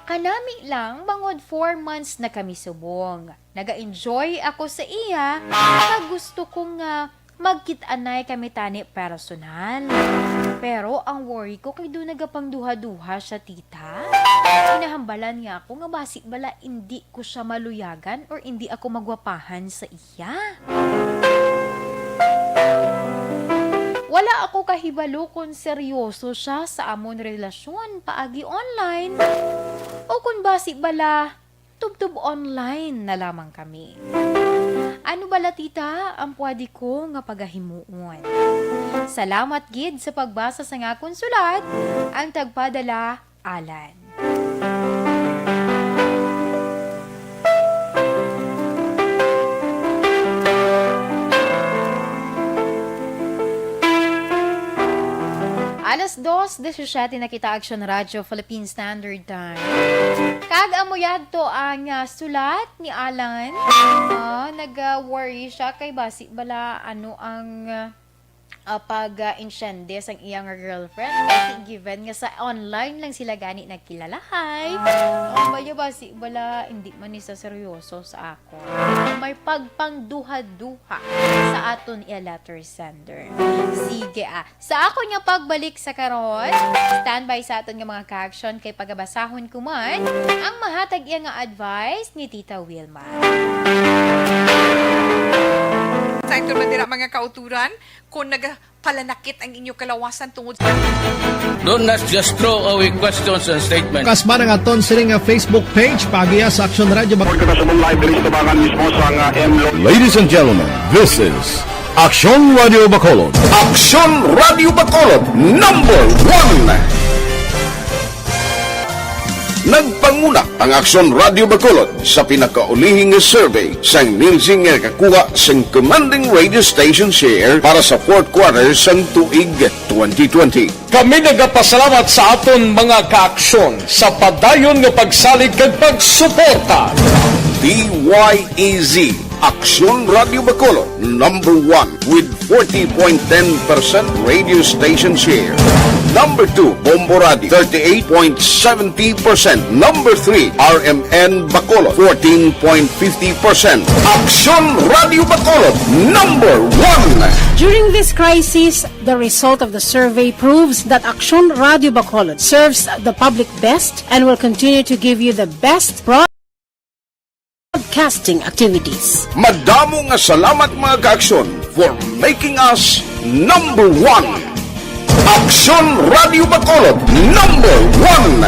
Kanami lang, bangod four months na kami subong. Naga-enjoy ako sa iya, kag gusto ko nga magkit-anay kami tani personal. Pero ang worry ko kay do nagapangduha-duha siya, Tita. Ginahambalan niya ako nga basi bala indi ko siya maluyagan or indi ako magwapahan sa iya. Wala ako kahibalo kon seryoso siya sa amon relasyon paagi online o kon basi bala tubtob online na lamang kami. Ano bala, Tita, ang pwede ko nga pagahimuon? Salamat gid sa pagbasa sa akon sulat, ang tagpadala, Alan. Alas dos disisiete na kita, Aksyon Radyo Philippine Standard Time. Kag amo yadto ang, ah, sulat ni Alan. Ah, nag-worry siya kay basi bala ano ang, ah, pag, ah, insyende sang iya nga girlfriend. Kasi given nga sa online lang sila gani nagkilalahay. Oh, baya basi bala hindi man ni sa seryoso sa ako. May pagpangduha-duha sa aton iya letter sender. Sige, ah. Sa akon nga pagbalik sa karon, standby sa aton nga mga ka-aksyon kay pagabasahon ko man ang mahatag iya nga advice ni Tita Wilma. Sa ito man dira, mga kauturan, kung nagapalanakit ang inyo kalawasan tungod sa Don't not just throw away questions and statements. Kasman ang aton sini nga Facebook page, pagiya sa Aksyon Radyo Bac- Report ko na sa Mumbai, Bilis Tabangan mismo sa nga M Lo- Ladies and gentlemen, this is Aksyon Radio Bacolod. Aksyon Radio Bacolod, number one. Nagpanguna ang Aksyon Radio Bacolod sa pinakaulihi nga survey sang Nielsen nga nakakuha sang commanding radio station share para sa fourth quarter sang tuig twenty twenty. Kami nagapasalamat sa aton mga kaaksyon sa padayon nga pagsalig kag pagsuporta. D Y E Z, Aksyon Radio Bacolod, number one with forty point ten percent radio station share. Number two, Bombo Radio, thirty-eight point seventy percent. Number three, R M N Bacolod, fourteen point fifty percent. Aksyon Radio Bacolod, number one. During this crisis, the result of the survey proves that Aksyon Radio Bacolod serves the public best and will continue to give you the best broadcasting activities. Madamo nga salamat, mga kaaksyon, for making us number one. Aksyon Radio Bacolod, number one.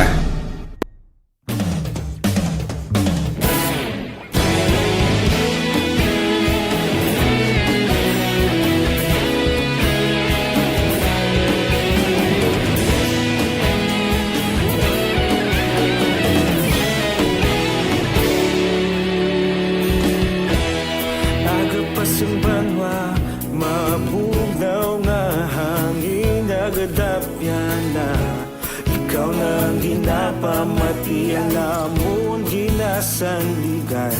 Sang banwa, mabugnaw nga hangin nagadapyan na. Ikaw na ang ginapamati, ang amon ginasandigan.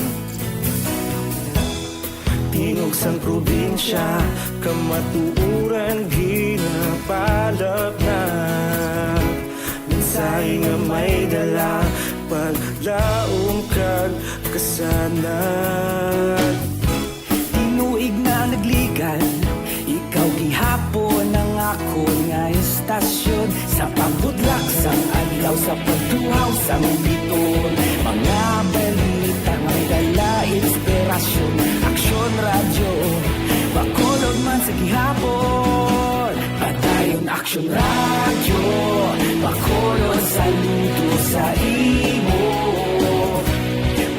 Tingog sang probinsya, kamatuoran ginapalapnap. Mensahe nga may dala, paglaom kag kasanag. Tinuig na nagligan, ikaw gihapon ang akon nga istasyon. Sa pagbutlak sang adlaw, sa pagtuhaw sang biton, mga balita nga may dala inspirasyon. Aksyon Radyo, Bacolod man sa gihapon. Padayon Aksyon Radyo, Bacolod, saludo sa imo.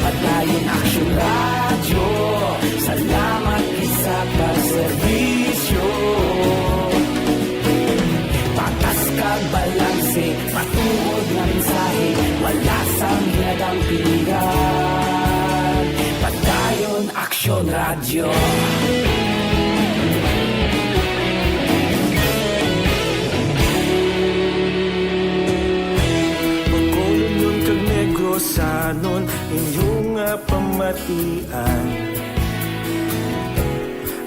Padayon Aksyon Radyo, salamat gid sa pagserbisyo. Patas kag balanse, matuod nga mensahe, wala sang ginadampigan. Padayon Aksyon Radyo. Bacolodnon kag Negrosanon, inyo nga pamatian.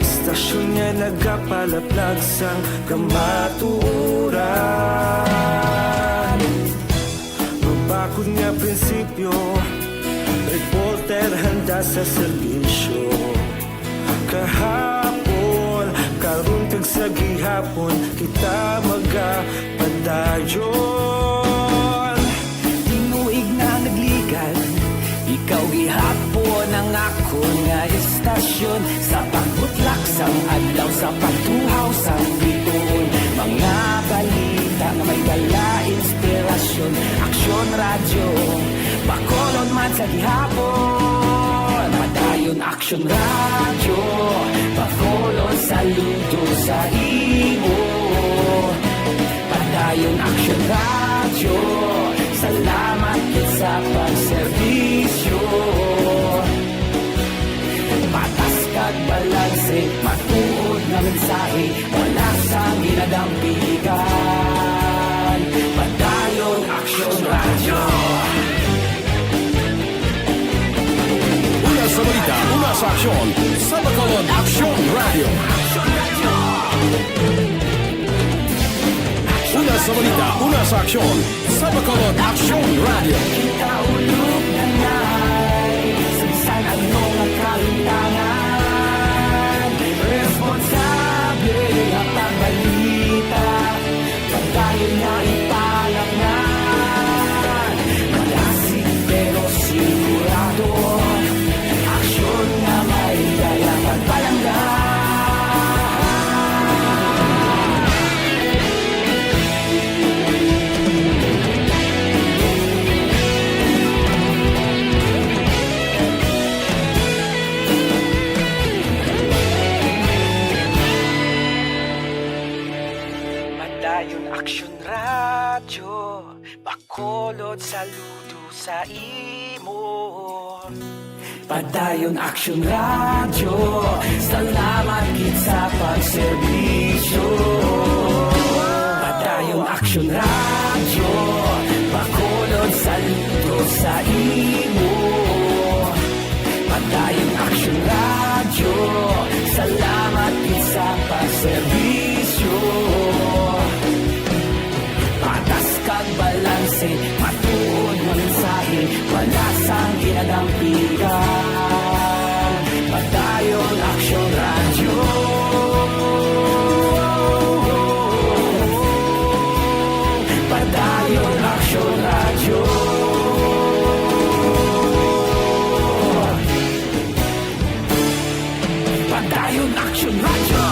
Istasyon nga nagapalaplag sang kamatuoran. Mabakod nga prinsipyo, reporter handa sa serbisyo. Kahapon, karon kag sa gihapon, kita magapadayon. Tinuig na nagligan, ikaw gihapon ang akon nga istasyon. Sa pagbutlak sang adlaw, sa pagtuhaw sang biton, mga balita nga may dala inspirasyon. Aksyon Radyo, Bacolod man sa gihapon. Padayon Aksyon Radyo, Bacolod, saludo sa imo. Padayon Aksyon Radyo, salamat gid sa pagserbisyo. Patas kag balanse, matuod nga mensahe, wala sang ginadampigan. Padayon Aksyon Radyo. Una sa balita, una sa aksyon, sa Bacolod Aksyon Radyo. Una sa balita, una sa aksyon, sa Bacolod Aksyon Radyo. Kita ulog na nay, sa bisan ano nga kalintangan, responsable nga pagbalita, padayon nga ipalapngan. Malasig pero sigurado, aksyon nga may dala pagpalangga. Padayon Aksyon Radyo, Bacolod, saludo sa imo. Padayon Aksyon Radyo, salamat gid sa pagserbisyo. Padayon Aksyon Radyo, Bacolod, saludo sa imo. Padayon Aksyon Radyo, salamat gid sa pagserbisyo. Patas kag balanse, matuod nga mensahe, wala sang ginadampigan. Padayon Aksyon Radyo. Padayon Aksyon Radyo. Padayon Aksyon Radyo.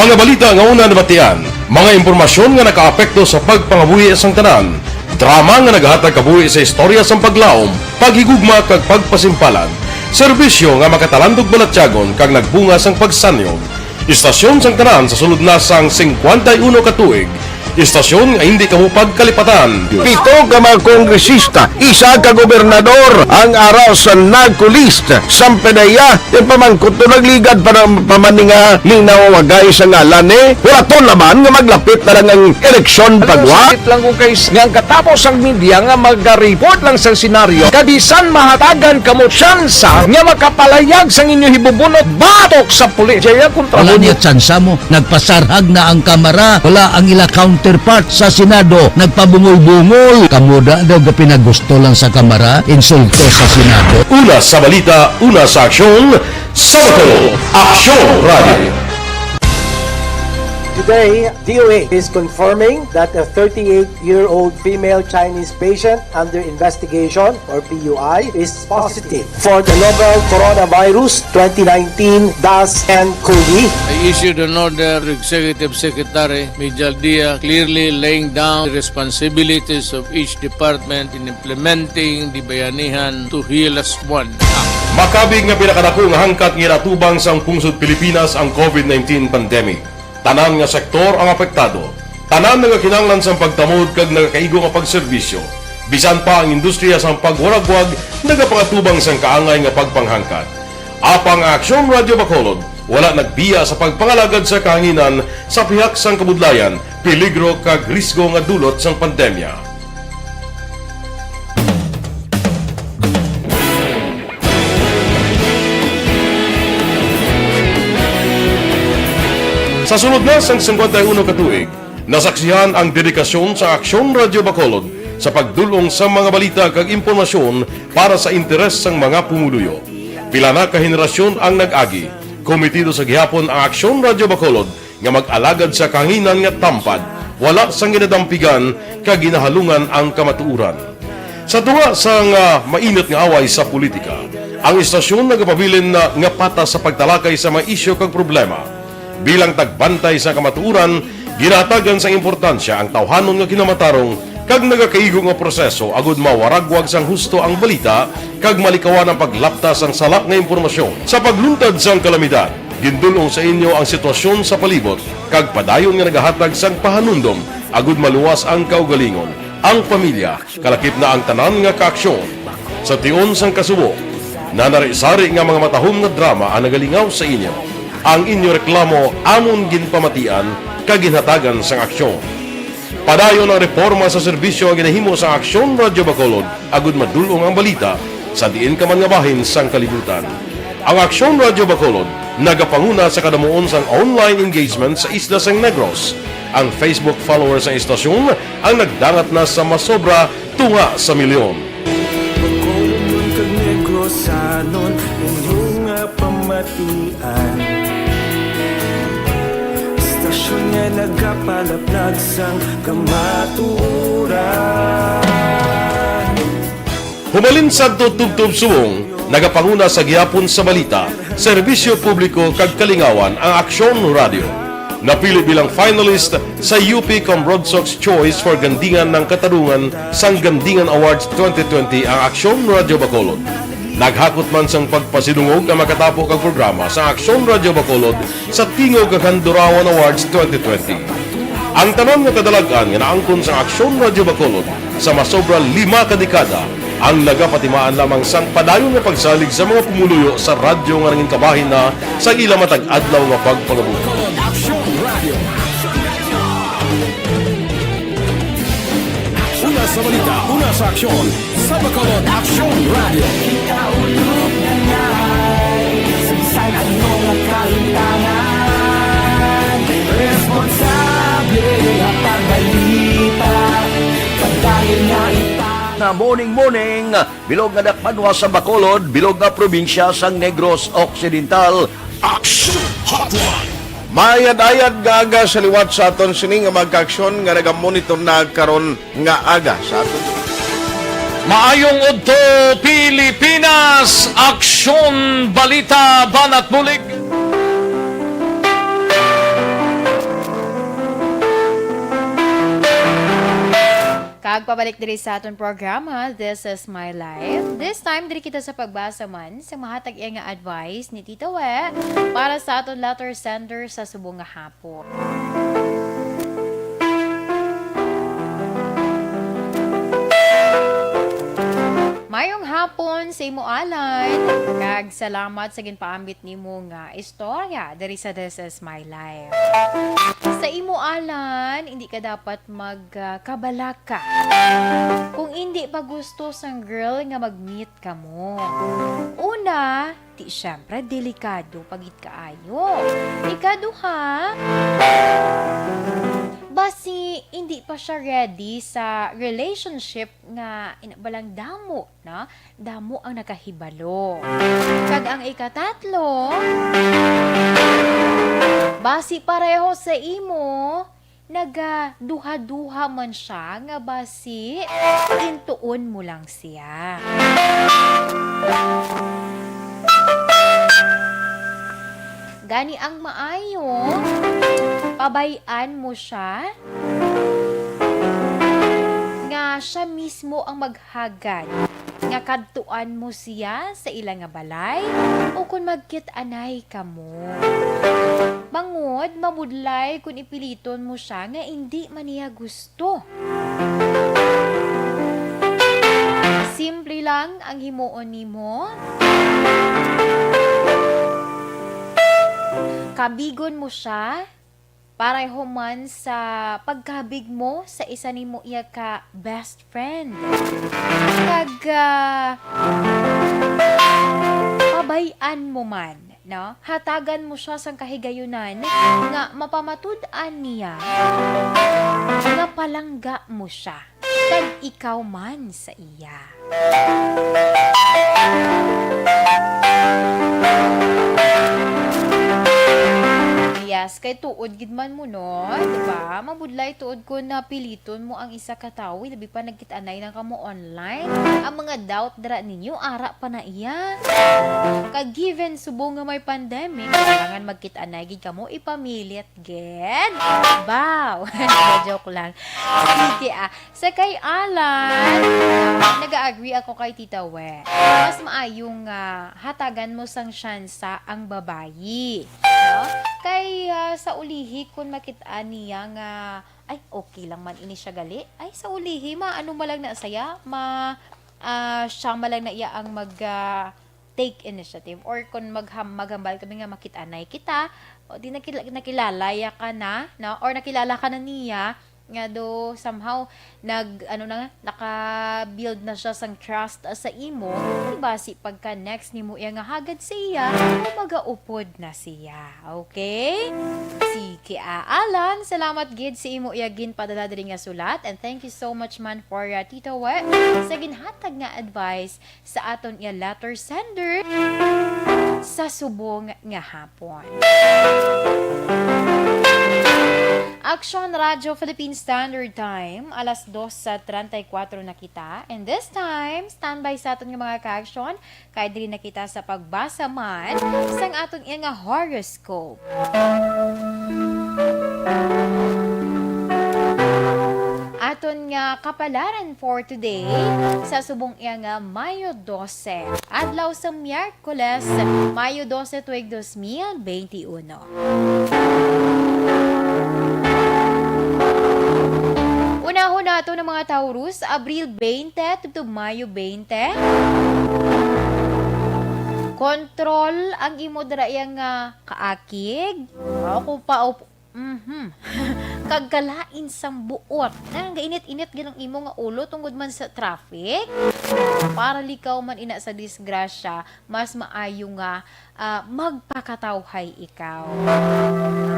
Mga balita nga una nabatian, mga impormasyon nga nakaapekto sa pagpangabuhi sang tanan, drama nga nagahatag kabuhi sa istorya sang paglaom, paghigugma kag pagpasimpalan, serbisyo nga makatalandog balatyagon kag nagbunga sang pagsanyog. Istasyon sang tanan sa sulod na sang singkwenta y uno ka tuig, istasyon nga hindi kamo pagkalipatan. Pito ka mga kongresista, isa ka gobernador ang ara sa NAGCO list. Sampanaya, ipamangkot to nagligad para pamaninga ning nawawagay sa ngalan ni. Wala to laman nga maglapit na lang ang eleksyon pagwa. Sakit lang kung kay nga ang katapos ang media nga maga-report lang sa senaryo, kabisan mahatagan kamo tsansa nga makapalayag sang inyo hibubunot batok sa pulis. Jaya kontra Wala mo. Niya tsansa mo. Nagpasarhag na ang Kamara, wala ang ila counterpart sa Senado, nagpabungol-bungol. Kamo da daw gapinagusto lang sa Kamara, insulto sa Senado. Una sa balita, una sa aksyon, sa Bacolod, Aksyon Radio. Today, D O H is confirming that a thirty-eight-year-old female Chinese patient under investigation, or P U I, is positive for the novel coronavirus twenty nineteen dash N cov. I issued an order to Executive Secretary Mijal Dia, clearly laying down the responsibilities of each department in implementing the Bayanihan to Heal Us One Act. Makabig nga pinakadako nga hangkat nga ginatubang sang pungsod Pilipinas ang COVID nineteen pandemic. Tanan nga sektor ang apektado. Tanan nagakinahanglan sang pagtamod kag nagakaigo nga pagserbisyo. Bisan pa ang industriya sang pagwaragwag nagapangatubang sang kaangay nga pagpanghangkat. Apang ang Aksyon Radio Bacolod wala nagbiya sa pagpangalagad sa kahanginan sa pihak sang kabudlayan, peligro kag risgo nga dulot sang pandemya. Sa sulod na sang singkwenta y uno ka tuig, nasaksihan ang dedikasyon sa Aksyon Radio Bacolod sa pagdul-ong sa mga balita kag impormasyon para sa interes sang mga pumuluyo. Pila na ka henerasyon ang nag-agi, kometido sa gihapon ang Aksyon Radio Bacolod nga mag-alagad sa kahanginan nga tampad, wala sang ginadampigan kag ginahalungan ang kamatuoran. Sa tunga sang, ah, mainit nga away sa politika, ang istasyon nagapabilin na nga patas sa pagtalakay sa mga isyu kag problema. Bilang tagbantay sa kamatuoran, ginahatagan sang importansya ang tawhanon nga kinamatarong kag nagakaigo nga proseso agud mawaragwag sang husto ang balita kag malikawan ang paglapta sang sala nga impormasyon. Sa pagluntad sang kalamidad, gindul-ong sa inyo ang sitwasyon sa palibot kag padayon nga nagahatag sang pahanumdom agud maluwas ang kaugalingon, ang pamilya, kalakip na ang tanan nga kaaksyon. Sa tion sang kasubo, nanari-sari nga mga matahom nga drama ang nagalingaw sa inyo. Ang inyo reklamo amon ginpamatian kag ginhatagan sang aksyon. Padayon ang reporma sa serbisyo nga ginahimo sang Aksyon Radio Bacolod agud madul-ong ang balita sa diin ka man nga bahin sang kalibutan. Ang Aksyon Radio Bacolod nagapanguna sa kadamuon sang online engagement sa isla sang Negros. Ang Facebook followers sang istasyon ang nagdangat na sa masobra tunga sa milyon. Bacolodnon kag Negrosanon, inyo nga pamatian. Istasyon nga nagapalaplag sang kamatuoran. Hubalin sadto tubtob subong, nagapanguna sa gihapon sa balita, serbisyo publiko kag kalingawan ang Aksyon Radio. Napili bilang finalist sa U P Comrod Soc Choice for Gandingan ng Katarungan sang Gandingan Awards twenty twenty ang Aksyon Radio Bacolod. Naghakot man sang pagpasidungog ang makatapo kag programa sa Aksyon Radio Bacolod sa Tingog kag Handurawan Awards twenty twenty. Ang tanan nga kadalag-an nga naangkon sang Aksyon Radio Bacolod sa masobra lima ka dekada ang nagapatimaan lamang sang padayon nga pagsalig sa mga pumuluyo sa radyo nga nangin kabahin na sa ila matag adlaw nga pagpangabuhi. Aksyon Radio. Una sa balita, una sa aksyon, sa Bacolod Aksyon Radio. Ikaulog na nga, sa bisan ano nga kalimtangan, responsable nga pagbalita, padayon nga ipa- Na morning, morning, bilog nga dakbanwa sa Bacolod, bilog nga probinsya sang Negros Occidental. Action Hotline. Maayad-ayad nga aga sa liwat sa aton sini nga mga kaaksyon nga nagamonitor na karon nga aga sa aton. Maayong udto, Pilipinas! Aksyon, balita, banat bulig. Pagpabalik diri sa aton programa, This is My Life. This time, diri kita sa pagbasa man sa mahatag iya nga advice ni Tita We para sa aton letter sender sa subong nga hapon. Mayong hapon sa imo, Alan, kag salamat sa ginpaambit nimo nga istorya diri sa This Is My Life. Sa imo, Alan, hindi ka dapat magkabalaka kung hindi pa gusto sang girl nga mag-meet kamo. Una, ti syempre, delikado pa gid kaayo. Ikaduha, basi hindi pa siya ready sa relationship nga ina-, balang damo na, damo ang nakahibalo. Kag ang ikatatlo, basi pareho sa imo, nagaduha-duha man siya nga basi gintuon mo lang siya. Gani ang maayo, pabay-an mo siya nga siya mismo ang maghagad nga kadtuan mo siya sa ila nga balay o kon magkit-anay kamo. Bangod, mabudlay kon ipiliton mo siya nga indi man niya gusto. Simple lang ang himuon nimo. Kabigon mo siya, pareho man sa pagkabig mo sa isa nimo iya ka best friend. Kag, ah, pabay-an mo man, no? Hatagan mo siya sang kahigayunan nga mapamatud-an niya nga palangga mo siya, kag ikaw man sa iya. Yes, kay tuod gid man mo, no? Di ba? Mabudlay tuod kon napiliton mo ang isa ka tawo, labi pa nagkit-anay lang kamo online. Ang mga doubt dira ninyo, ara pa na iya. Kag given subong nga may pandemic, kailangan magkit-anay gid kamo, ipamilit gid. Baw! Joke lang. Sige, ah. Sa kay Alan, ah, nag-agree ako kay Tita We. Mas maayo nga hatagan mo sang syansa ang babayi. No? Kay, ah, sa ulihi, kung makita niya nga, "Ay, okay lang man ini siya gali." Ay, sa ulihi, ma, ano man lang na saya, ma, ah, siya man lang na iya ang mag, ah, take initiative, or kung magham-, maghambal kami nga makit-anay kita, o di nakila-, nakilala ya ka na, no? Or nakilala ka na niya, nga do somehow nag, ano na, naka-build na siya sang trust sa imo, di basi pagka next nimo iya nga hagad sa iya, o magaupod na siya. Okay? Sige, ah, Alan, salamat gid sa imo iya ginpadala diri nga sulat, and thank you so much man for, ah, Tita We, sa ginhatag nga advice sa aton iya letter sender sa subong nga hapon. Action Radio Philippine Standard Time, alas dos sa treinta y cuatro na kita. And this time, standby sa aton nga mga ka-action, kay diri na kita sa pagbasa man sang aton iya nga horoscope. Aton nga kapalaran for today, sa subong iya nga Mayo dose, adlaw sa Miyerkules, Mayo dose, tuig dos mil bente uno. Unahon nato ang mga Taurus, Abril bente tubtob Mayo bente. Kontrol ang imo dira iya nga kaakig. Ako pa, op-, mhm. Kag kalain sang buot. Nang gainit-init gid ang imo nga ulo tungod man sa traffic. Para likaw man ina sa disgrasya, mas maayo nga, ah, magpakatawhay ikaw.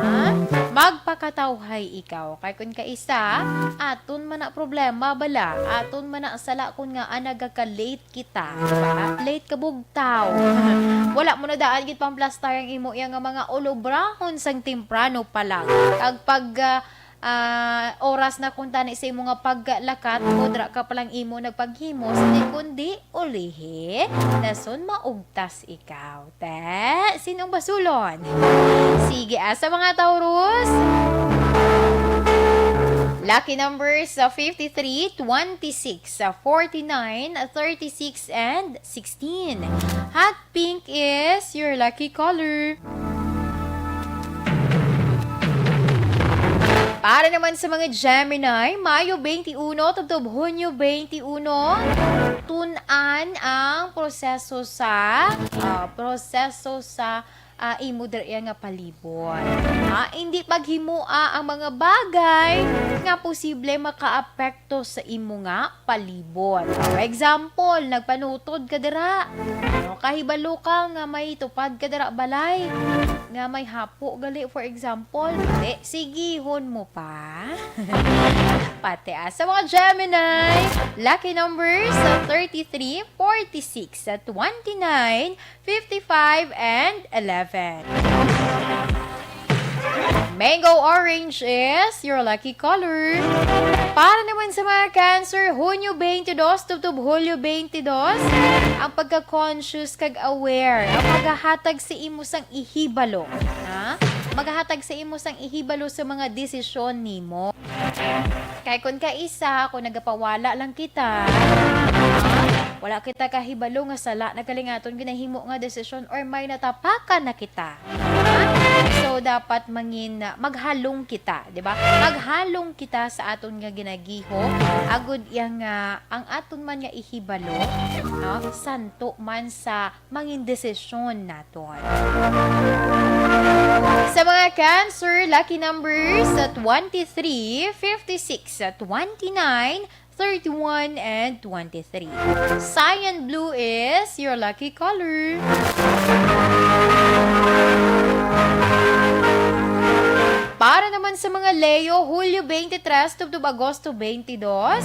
Ha? Magpakatawhay ikaw. Kay kun kaisa, aton man na problema bala. Aton man na sala kun nga, ah, nagaka-late kita, di ba? Late ka bugtaw. Wala mo na daan gid pang plastar ang imo iya nga mga ulobrahon sang temprano pa lang. Kag pag, ah, ah, oras na kuntani sa imo nga paglakat, o dira ka pa lang imo nagpaghimos, di kundi ulihi, dason maugtas ikaw. Te, sinong basulon? Sige, ah, sa mga Taurus, Lucky numbers sa fifty-three, twenty-six, sa forty-nine, thirty-six, and sixteen. Hot pink is your lucky color. Para naman sa mga Gemini, Mayo twenty-one tubtob Hunyo twenty-one, tun-an ang proseso sa, ah, proseso sa, ah, imo diri nga palibot. Ah, hindi paghimoa ang mga bagay nga posible makaapekto sa imo nga palibot. For example, nagpanutod ka dira. Ano, kahibalo ka nga may tupad ka dira balay nga may hapo gali, for example. Di, sigihon mo pa. Pati, ah, sa mga Gemini, lucky numbers, ah, thirty-three, forty-six, ah, twenty-nine, fifty-five, and eleven. Mango orange is your lucky color. Para naman sa mga Cancer, Hunyo twenty-two tubtob Hulyo twenty-two, ang pagka-conscious kag aware, ang paghahatag sa imo sang ihibalo. Ha? Maghahatag sa imo sang ihibalo sa mga desisyon nimo. Kay kun kaisa, kung nagapawala lang kita, wala kita kahibalo nga sala na gali ang aton ginahimo nga desisyon or may natapakan na kita. So, dapat mangin-, maghalong kita, di ba? Maghalong kita sa aton nga ginagihom, agod iya nga ang aton man nga ihibalo, no? Santo man sa mangin desisyon naton. Sa mga Cancer, lucky numbers sa twenty-three, fifty-six, twenty-nine, thirty-one, and twenty-three. Cyan blue is your lucky color. Para naman sa mga Leo, Hulyo twenty-three tubtob Agosto twenty-two,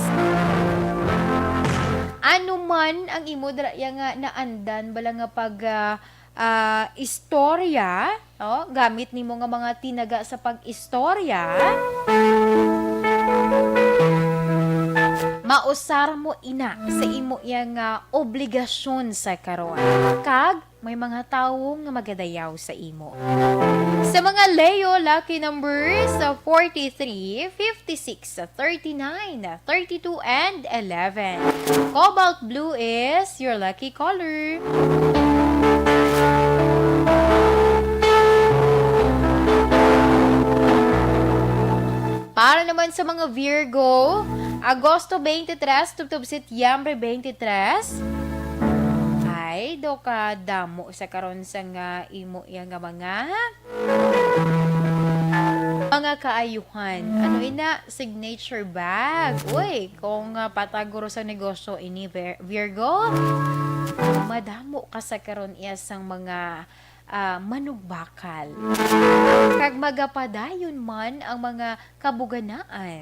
ano man ang imo dira iya nga naandan bala nga pag, ah, ah, istorya, oh, gamit nimo nga mga tinaga sa pag-istorya, mausar mo ina sa imo iya nga obligasyon sa karon, kag may mga tawo nga magadayaw sa imo. Sa mga Leo, lucky numbers sa forty-three, fifty-six, thirty-nine, thirty-two, and eleven. Cobalt blue is your lucky color. Para naman sa mga Virgo, Agosto twenty-three tubtob Setyembre twenty-three. Ay, do ka damo sa karon sa nga imo iya nga mga, mga kaayuhan. Ano ina? Signature bag. Uy, kung, ah, pataguro sa negosyo ini, Vir-, Virgo, madamo ka sa karon iya sang mga, ah, manugbakal. Kag magapadayon man ang mga kabuganaan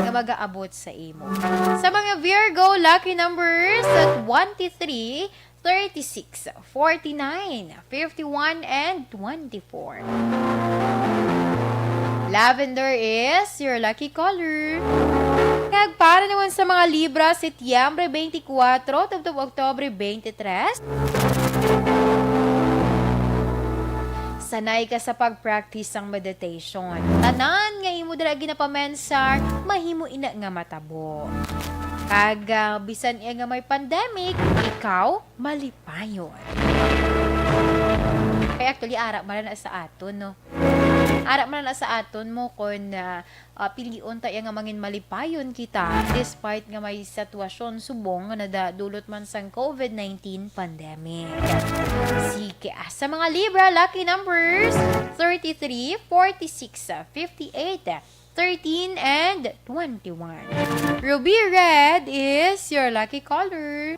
nga magaabot sa imo. Sa mga Virgo, lucky numbers sa twenty-three, thirty-six, forty-nine, fifty-one, and twenty-four. Lavender is your lucky color. Kag para naman sa mga Libra, Setyembre twenty-four tubtob Oktobre twenty-three, sanay ka sa pag-practice sang meditation. Tanan nga imo dira ginapamensar, mahimo ina nga matabo. Kag, ah, bisan iya nga may pandemic, ikaw malipayon. Kay actually, ara man na sa aton, no? Ara man na sa aton mo kung, ah, ah, pilion ta iya nga mangin malipayon kita despite nga may sitwasyon subong nga nadadulot man sang covid nineteen pandemic. Sige, ah, sa mga Libra, lucky numbers thirty-three, forty-six, fifty-eight, thirteen, and twenty-one. Ruby red is your lucky color.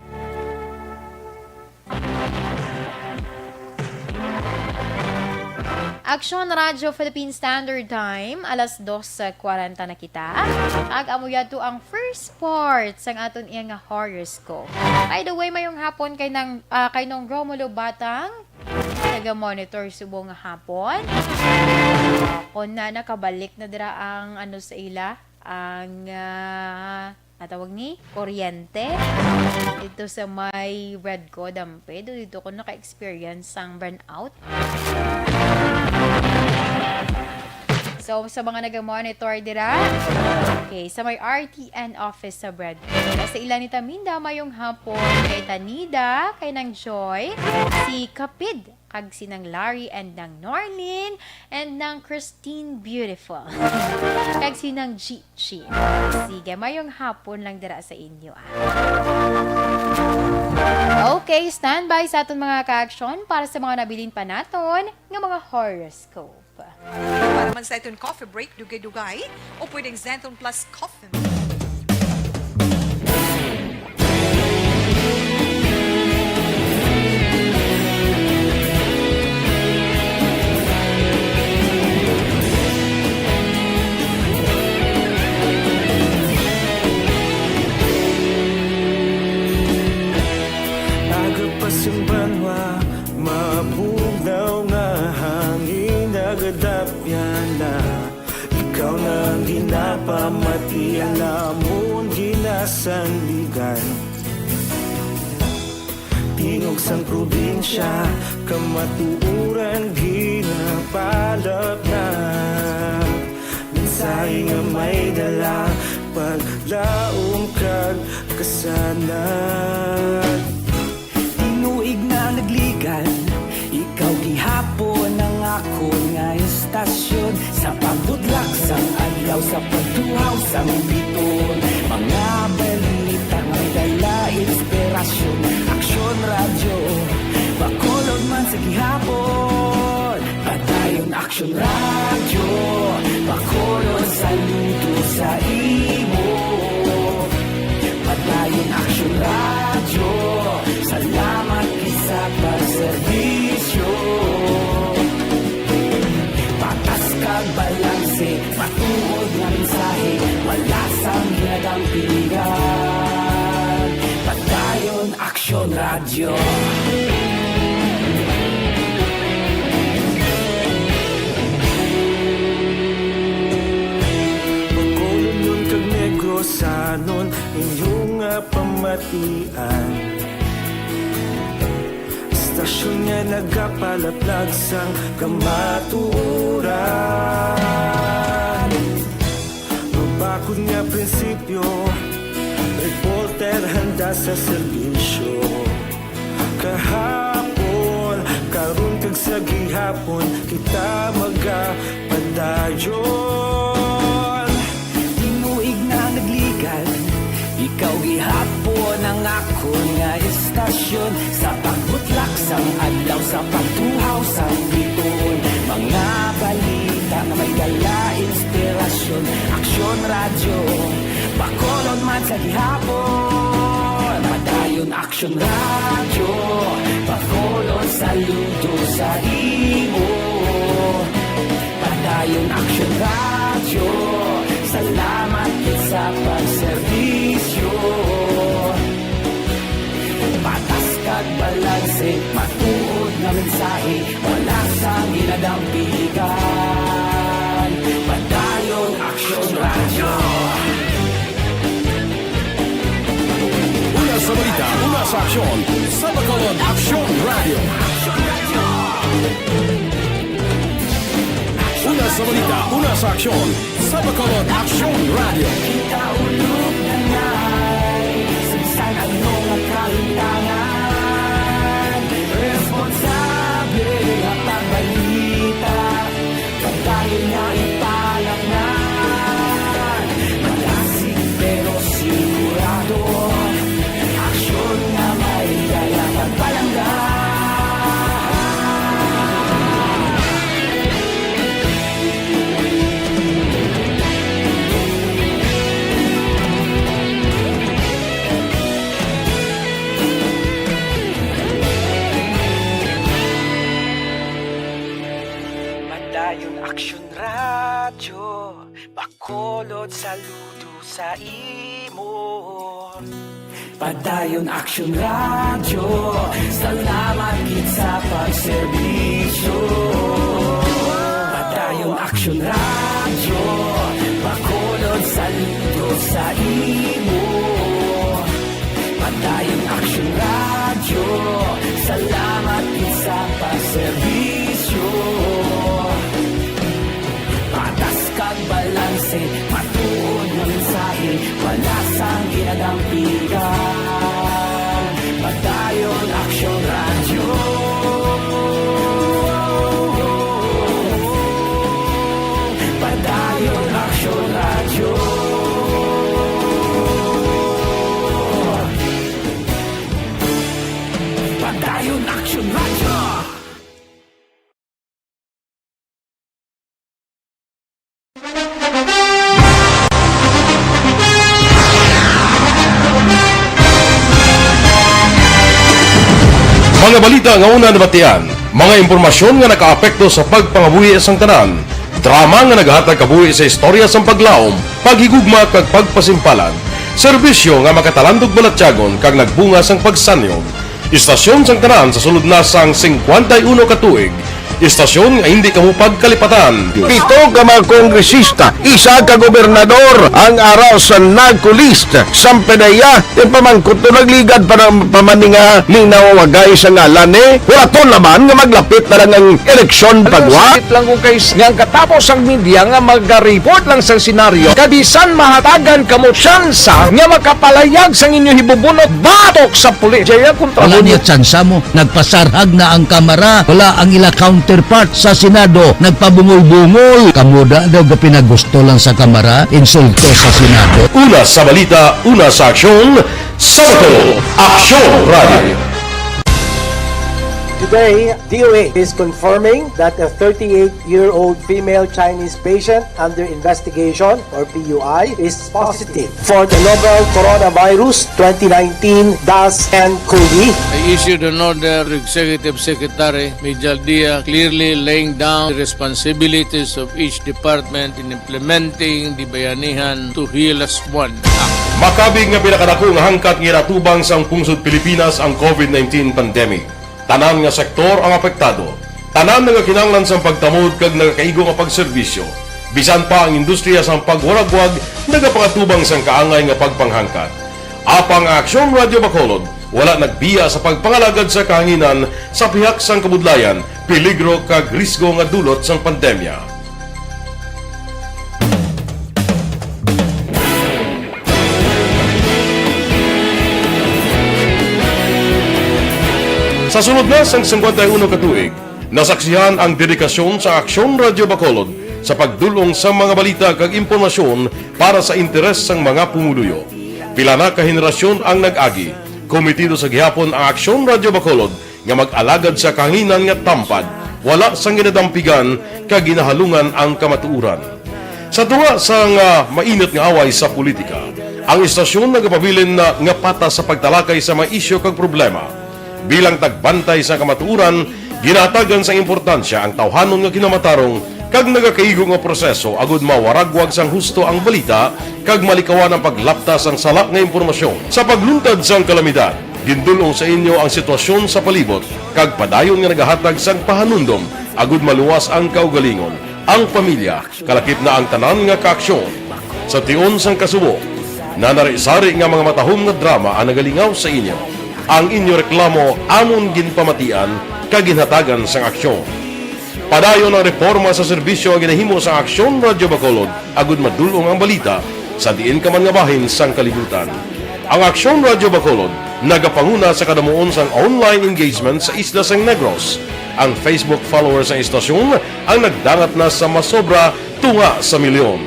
Aksyon Radyo Philippine Standard Time, alas dos kwarenta na kita. Ag amo yadto ang first part sang aton iya nga horoscope. By the way, mayong hapon kay nang, ah, kay Nong Romulo Batang, taga-monitor subong nga hapon. Kung na nakabalik na dira ang ano sa ila, ang, ah, natawag ni kuryente dito sa may Red Co, Dampe. Do dito ko naka-experience sang brownout. So, So, sa mga naga-monitor dira, okay, sa may R T N office sa Bread. Sa ila ni Taminda, mayong hapon kay Tanida, kay Nang Joy, si Kapid, kag si Nang Larry, and Nang Norlene, and Nang Christine Beautiful, kag si Nang Gigi. Sige, mayong hapon lang dira sa inyo, ah. Okay, standby sa aton mga ka-aksyon para sa mga nabilin pa naton nga mga horoscope. Para man sa iton coffee break, dugay-dugay, o pwedeng Zenton Plus Coffee. Aga pa sing banwa, mabugnaw nga hangin nagadapyan na. Ikaw na ang ginapamati, ang amon ginasandigan. Tingog sang probinsya, kamatuoran ginapalapnag. Mensahe nga may dala, paglaom kag kasanag. Tinuig na nagligan, ikaw gihapon ang akon nga istasyon. Sa pagbudlak sang adlaw, sa pagtuhaw sang biton, mga balita may dala inspirasyon. Aksyon Radyo, Bacolod man sa gihapon. Padayon Aksyon Radyo, Bacolod, saludo sa imo. Padayon Aksyon Radyo, salamat gid sa pagserbisyo. Patas kag balanse, matuod nga mensahe, wala sang ginadampigan. Padayon Aksyon Radyo. Bacolodnon kag Negrosanon, inyo nga pamatian. Istasyon nga nagapalaplag sang kamatuoran. Mabakod nga prinsipyo, reporter handa sa serbisyo. Kahapon, karon kag sa gihapon, kita magapadayon. Tinuig na nagligan, ikaw gihapon ang akon nga istasyon. Sa pagbutlak sang adlaw, sa pagtuhaw sang biton, mga balita nga may dala inspirasyon. Aksyon Radyo, Bacolod man sa gihapon. Padayon Aksyon Radyo, Bacolod, saludo sa imo. Padayon Aksyon Radyo, salamat gid sa pagserbisyo. Patas kag balanse, matuod nga mensahe, wala sang ginadampigan. Padayon Aksyon Radyo. Una sa balita, una sa aksyon, sa Bacolod Aksyon Radyo. Una sa balita, una sa aksyon, sa Bacolod Aksyon Radyo. Kita ulog na nay, sa bisan ano nga kahintangan, responsable nga pagbalita. Padayon nga ipalaknag, malasig pero sigurado. Aksyon nga may dala pagpalangga. Padayon Aksyon Radyo, Bacolod, saludo sa imo. Padayon Aksyon Radyo, salamat gid sa pagserbisyo. Padayon Aksyon Radyo, Bacolod, saludo sa imo. Padayon Aksyon Radyo, salamat gid sa pagserbisyo. Patas Lasang ginadampigan, Padayon Aksyon Radyo. Padayon Aksyon Radyo. Padayon Aksyon Radyo. Mga balita nga una nabatian, mga impormasyon nga nakaapekto sa pagpangabuhi sang tanan, drama nga nagahatag kabuhi sa istorya sang paglaom, paghigugma kag pagpasimpalan, serbisyo nga makatalandog balatyagon kag nagbunga sang pagsanyog. Istasyon sang tanan sa sulod na sang singkwenta y uno ka tuig. Istasyon nga hindi kamo pagkalipatan. Pito ka mga kongresista, isa ka gobernador, ang ara sa NAGCO list. Sampe na iya, ti pamangkot to nagligad pa ng pamaninga ni nawawagay sa ngalan ni. Wala to naman nga maglapit na lang ang eleksyon pagwa. Sakit lang kung kay nga ang katapos ang media nga magareport lang sa senaryo. Kabisan mahatagan kamo tsansa nga makapalayag sang inyo hibubunot batok sa pulis. Jaya kontra Wala mo. Niya tsansa mo. Nagpasarhag na ang Kamara. Wala ang ila counterpart sa Senado. Nagpabungol-bungol. Kamo da daw gapinagusto lang sa Kamara. Insulto sa Senado. Una sa balita, una sa aksyon, sa Bacolod, Aksyon Radio. Today, D O A is confirming that a thirty-eight-year-old female Chinese patient under investigation, or P U I, is positive for the novel coronavirus twenty nineteen dash N COVID. I issued an order to Executive Secretary Mijal Dia, clearly laying down the responsibilities of each department in implementing the Bayanihan to Heal Us One Act. Makabig nga pinakadako nga hangkat nga ginatubang sang pungsod Pilipinas ang COVID nineteen pandemic. Tanan nga sektor ang apektado. Tanan nagakinahanglan sang pagtamod kag nagakaigo nga pagserbisyo. Bisan pa ang industriya sang pagwaragwag nagapangatubang sang kaangay nga pagpanghangkat. Apang ang Aksyon Radyo Bacolod wala nagbiya sa pagpangalagad sa kahanginan sa pihak sang kabudlayan, peligro kag risgo nga dulot sang pandemya. Sa sulod na sang singkwenta y uno ka tuig, nasaksihan ang dedikasyon sa Aksyon Radyo Bacolod sa pagdul-ong sa mga balita kag impormasyon para sa interes sang mga pumuluyo. Pila na ka henerasyon ang nag-agi. Komitido sa gihapon ang Aksyon Radyo Bacolod nga mag-alagad sa kahanginan nga tampad, wala sang ginadampigan kag ginahalungan ang kamatuoran. Sa tunga sang, ah, mainit nga away sa politika, ang istasyon nagapabilin na nga patas sa pagtalakay sa mga isyu kag problema. Bilang tagbantay sa kamatuoran, ginahatagan sang importansya ang tawhanon nga kinamatarong kag nagakaigo nga proseso agud mawaragwag sang husto ang balita kag malikawan ang paglapta sang sala nga impormasyon. Sa pagluntad sang kalamidad, gindul-ong sa inyo ang sitwasyon sa palibot kag padayon nga nagahatag sang pahanumdom agud maluwas ang kaugalingon, ang pamilya, kalakip na ang tanan nga kaaksyon. Sa tion sang kasubo, nanari-sari nga mga matahom nga drama ang nagalingaw sa inyo. Ang inyo reklamo amon ginpamatian kag ginhatagan sang aksyon. Padayon ang reporma sa serbisyo nga ginahimo sang Aksyon Radyo Bacolod agud madul-ong ang balita sa diin ka man nga bahin sang kalibutan. Ang Aksyon Radyo Bacolod nagapanguna sa kadamuon sang online engagement sa isla sang Negros. Ang Facebook followers sang istasyon ang nagdangat na sa masobra tunga sa milyon.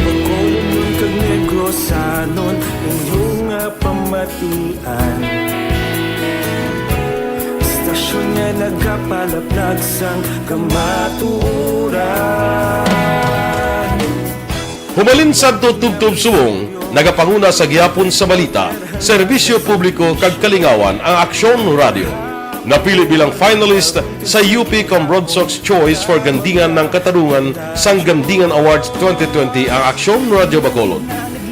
Bacolod man kag Negrosanon, inyo nga pamatian. Istasyon nga nagapalaplag sang kamatuoran. Humalin sadto tubtob subong, nagapanguna sa gihapon sa balita, serbisyo publiko kag kalingawan ang Aksyon Radyo. Napili bilang finalist sa U P Cambronsox Choice for Gandingan ng Katarungan sang Gandingan Awards twenty twenty ang Aksyon Radyo Bacolod.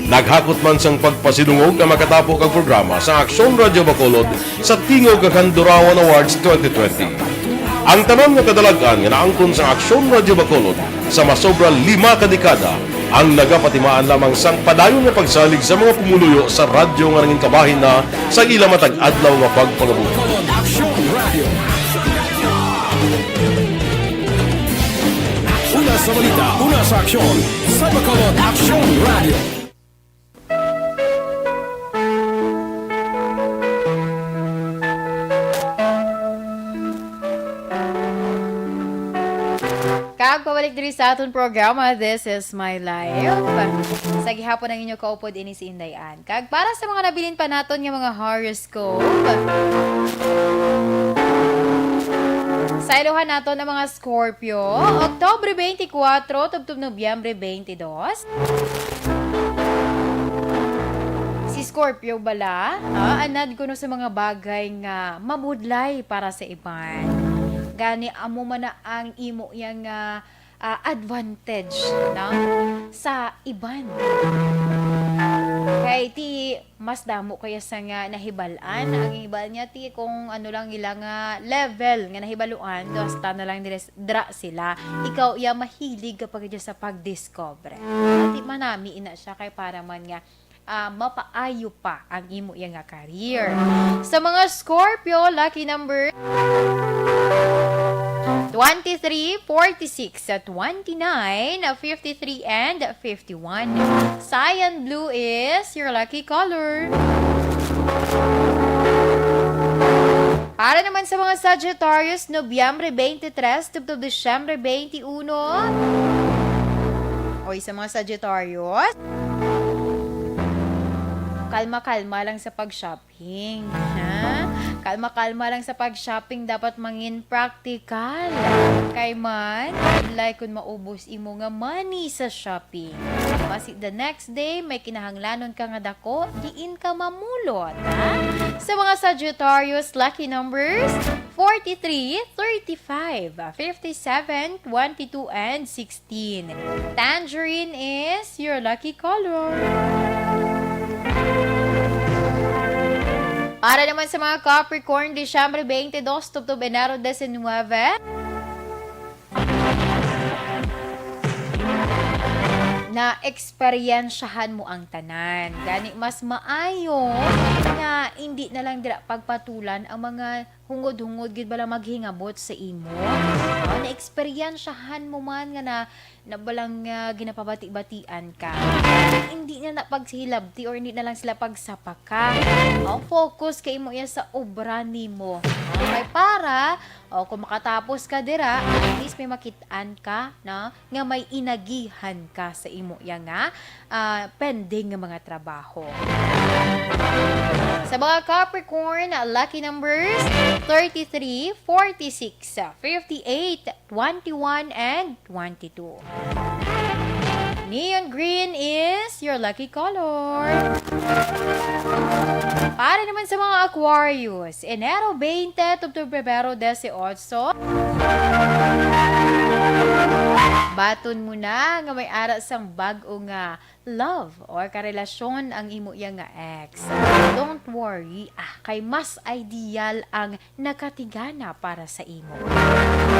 Naghakot man sang pagpasidungog ang makatapo kag programa sa Aksyon Radyo Bacolod sa Tingog kag Handurawan Awards twenty twenty. Ang tanan nga kadalag-an nga naangkon sa Aksyon Radyo Bacolod sa masobra lima ka dekada ang nagapatimaan lamang sang padayon nga pagsalig sa mga pumuluyo sa radyo nga nangin kabahin na sa ila matag adlaw nga pagpangabuhi. Aksyon Radio. Una sa balita, una sa aksyon, sa Bacolod Aksyon Radio. Diri sa aton programa, This Is My Life. Sa gihapon ang inyo kaupod ini si Inday Ann. Kag para sa mga nabilin pa naton nga mga horoscope, sa iluhan naton ang mga Scorpio, Oktubre twenty-four tubtob Nobyembre twenty-two. Si Scorpio bala, ah, anad kuno sa mga bagay nga mabudlay para sa iban. Gani, amo man na ang imo yang, ah, ah, advantage, no? Sa iban. Kay ti mas damo kaya sa nga nahibal-an. Ang hibal niya, ti, kung ano lang ila nga level nga nahibaluan, basta na lang dira, dira sila. Ikaw, iya mahilig ka pa gid sa pagdiscover. Ati manami ina siya kay para man nga, ah, mapaayo pa ang imo iya nga career. Sa mga Scorpio, lucky number twenty-three, forty-six, twenty-nine, fifty-three, and fifty-one. Cyan blue is your lucky color. Para naman sa mga Sagittarius, Nobyembre twenty-three tubtob Disyembre twenty-one. Oy, sa mga Sagittarius, kalma-kalma lang sa pag-shopping, ha? Kalma-kalma lang sa pag-shopping, dapat mangin practical. Kay man, like kung maubos imo nga money sa shopping. Basi the next day, may kinahanglanon ka nga dako, diin ka mamulot, ha? Sa mga Sagittarius, lucky numbers, forty-three, thirty-five, fifty-seven, twenty-two, and sixteen. Tangerine is your lucky color. Para naman sa mga Capricorn, Disyembre twenty-two tubtob Enero diecinuebe, na eksperyensyahan mo ang tanan. Gani, mas maayo nga hindi na lang dira pagpatulan ang mga hungod-hungod gid bala maghingabot sa imo. Ah, naeksperyensyahan mo man nga na, na balang, ah, ginapabati-batian ka. Hindi na na pagsihilabti or hindi na lang sila pagsapaka. Oh, focus kay imo iya sa obra nimo. Okay, para, oh, kung makatapos ka dira, at least may makit-an ka, no, nga may inagihan ka sa imo iya nga, ah, pending nga mga trabaho. Sa mga Capricorn, lucky numbers, thirty-three, forty-six, fifty-eight, twenty-one, and twenty-two. Neon green is your lucky color. Para naman sa mga Aquarius, Enero twenty tubtob Pebrero dieciocho, baton mo na nga may ara sang bag-o nga love or karelasyon ang imo iya nga ex. Don't worry, ah, kay mas ideal ang nakatingala para sa imo.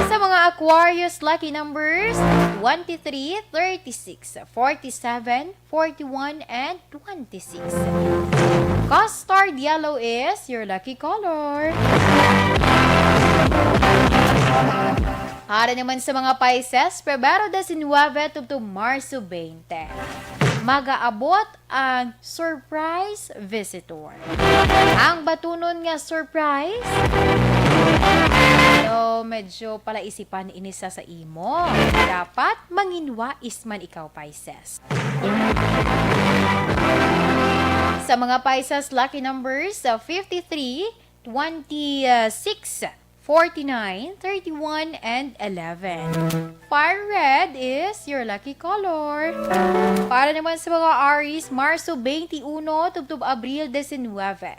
Sa mga Aquarius, lucky numbers, twenty-three, thirty-six, forty-seven, forty-one, and twenty-six. Custard yellow is your lucky color. Para naman sa mga Pisces, Pebrero diecinuebe tubtob Marso twenty. Magaabot ang surprise visitor. Ang batunon nga surprise? Pero medyo palaisipan ini sa, sa imo. Dapat manginwais man ikaw, Pisces. Sa mga Pisces, lucky numbers, uh, fifty-three, twenty-six, forty-nine, thirty-one, and eleven. Fire red is your lucky color. Para naman sa mga Aries, Marso twenty-one tubtob Abril diecinuebe.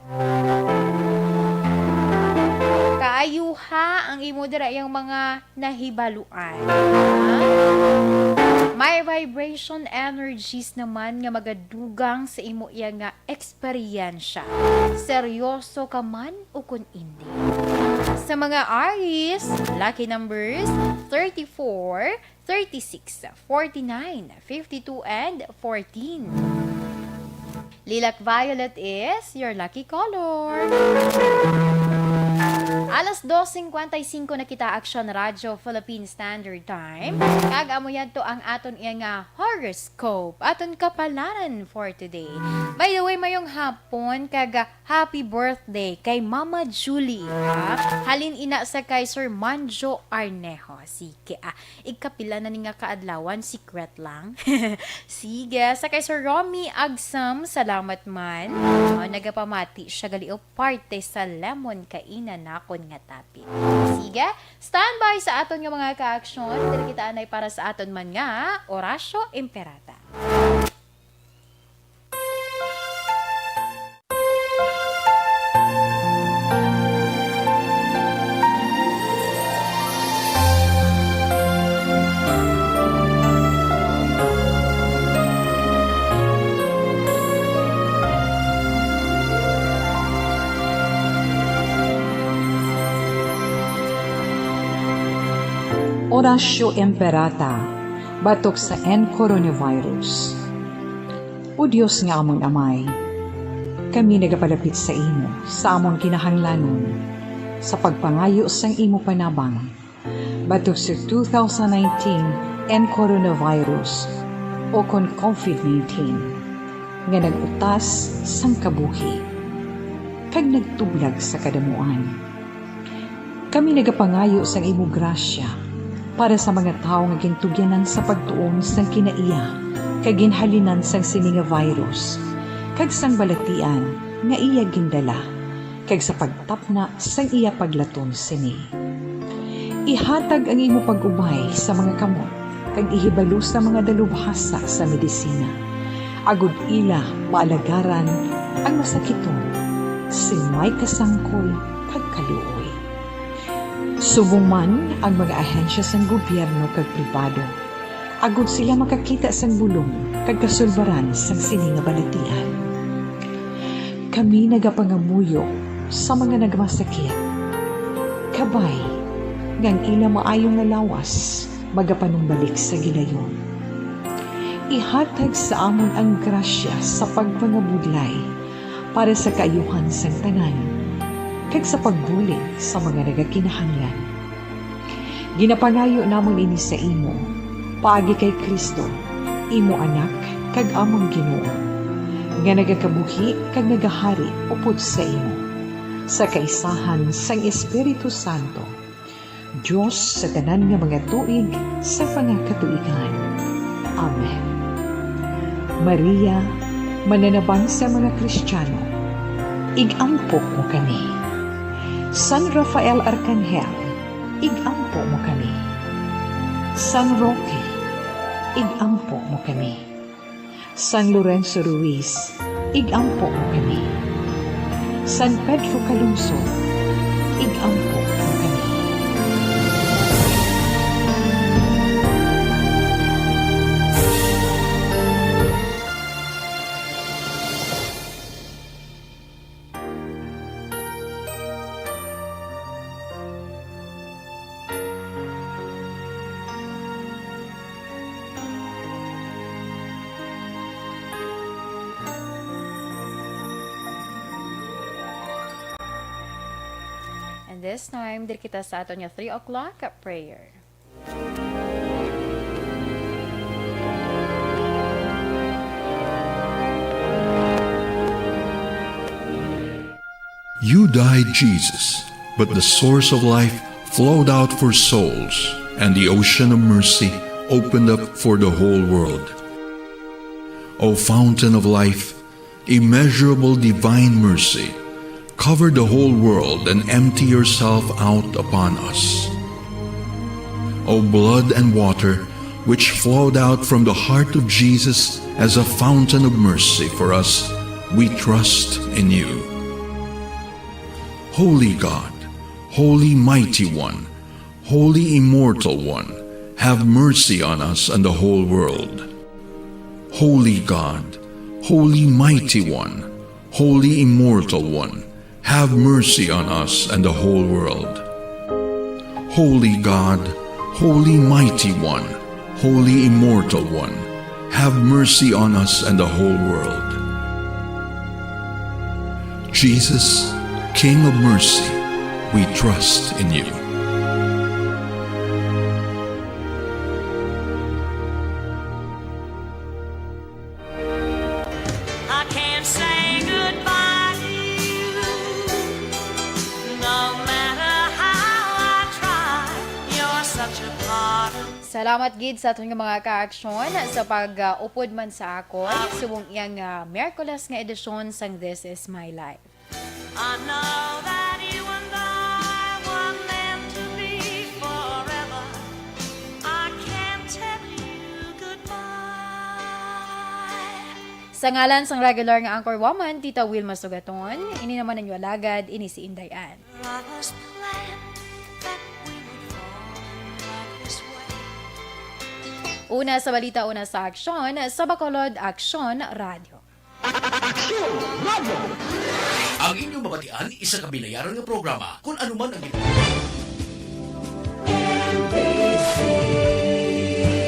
Kaayuha ang imo dira yang mga nahibaluan. Ha? May vibration energies naman nga magadugang sa imo iya nga eksperyensya. Seryoso ka man ukon indi. Sa mga Aries, lucky numbers thirty-four, thirty-six, forty-nine, fifty-two, and fourteen. Lilac violet is your lucky color. Alas dos cincuenta y cinco na kita, Action Radio Philippine Standard Time. Kag amo yadto ang aton iya nga horoscope, aton kapalaran for today. By the way, mayong hapon kag, ah, happy birthday kay Mama Julie, ha? Halin ina sa kay Sir Manjo Arnejo. Sige, ah, igkapila na ni nga kaadlawan, secret lang. Sige, sa kay Sir Romy Agsam, salamat man. Oh, nagapamati siya gali og parte sa lemon kainan nakon nga topic. Sige, standby sa aton nga mga ka-aksyon. Diri kita anay para sa aton man nga Orasyo Imperata. Orasyo Imperata, batok sa N coronavirus. O Dios nga amon Amay, kami nagapalapit sa imo sa amon kinahanglanon sa pagpangayo sang imo panabang batok sa two thousand nineteen N coronavirus, o kon covid nineteen, nga nag-utas sang kabuhi kag nagtublag sa kadamuan. Kami nagapangayo sang imo grasya para sa mga tawo nga gintugyanan sa pagtuon sang kinaiya kag ginhalinan sang sini nga virus kag sang balatian nga iya gindala, kag sa pagtapna sang iya paglaton sini. Ihatag ang imo pag-ubay sa mga kamot kag ihibalo sa mga dalubhasa sa medisina, agod ila maalagaran ang masakiton sing may kasangkol kag kaluoy. Subong man ang mga ahensya sang gobyerno kag pribado, agod sila makakita sang bulong kag kasulbaran sang sini nga balatian. Kami nagapangamuyo sa mga nagmasakit, kabay nga ang ila maayo nga lawas magapanumbalik sa gilayon. Ihatag sa amon ang grasya sa pagpangabudlay para sa kaayuhan sang tanan, kag sa pagbulig sa mga nagakinahanglan. Ginapangayo namon ini sa imo, paagi kay Cristo, imo Anak kag amon Ginoo, nga nagakabuhi kag nagahari upod sa imo, sa kaisahan sang Espiritu Santo, Dios sa tanan nga mga tuig sa mga katuigan. Amen. Maria, mananabang sa mga Kristiyano, ig-ampo mo kami. San Rafael Arcangel, ig-ampo mo kami. San Roque, ig-ampo mo kami. San Lorenzo Ruiz, ig-ampo mo kami. San Pedro Calungsod, ig-ampo mo kami. And this time, diri kita sa aton nga three o'clock prayer. You died, Jesus, but the source of life flowed out for souls, and the ocean of mercy opened up for the whole world. O fountain of life, immeasurable divine mercy, cover the whole world and empty yourself out upon us. O blood and water, which flowed out from the heart of Jesus as a fountain of mercy for us, we trust in you. Holy God, Holy Mighty One, Holy Immortal One, have mercy on us and the whole world. Holy God, Holy Mighty One, Holy Immortal One, have mercy on us and the whole world. Holy God, Holy Mighty One, Holy Immortal One, have mercy on us and the whole world. Jesus, King of mercy, We trust in you. I can't say goodbye to you. No matter how I try, you're such a part of Salamat gid sa aton nga mga kaaksyon sa pag-upod man sa akon subong iyang ah, Miyerkules nga edisyon sang This Is My Life. I know that you and I were meant to be forever. I can't tell you goodbye. Sa ngalan sang regular nga anchor woman, Tita Wilma Sugaton, ini naman ang inyong alagad, ini si Inday Ann. Brothers planned that we would fall in love this way. Una sa balita, una sa aksyon, sa Bacolod Aksyon Radyo. Ang inyong mabatian isa ka bilayaran nga programa kung ano man ang gid-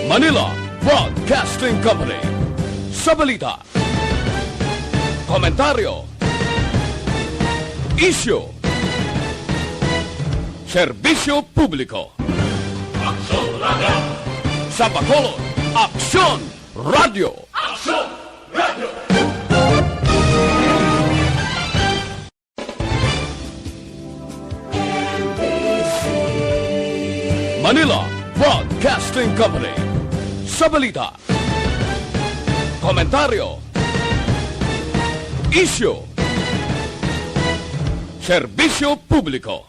Manila Broadcasting Company. Sa balita, komentaryo, isyu, serbisyo publiko. Aksyon Radio. Sa Bacolod, Aksyon Radio. Aksyon Radio. Manila Broadcasting Company. Sa balita, komentaryo, isyu, serbisyo publiko.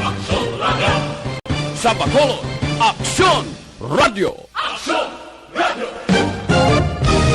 Aksyon Radio. Sa Bacolod, Aksyon Radio. Aksyon Radio.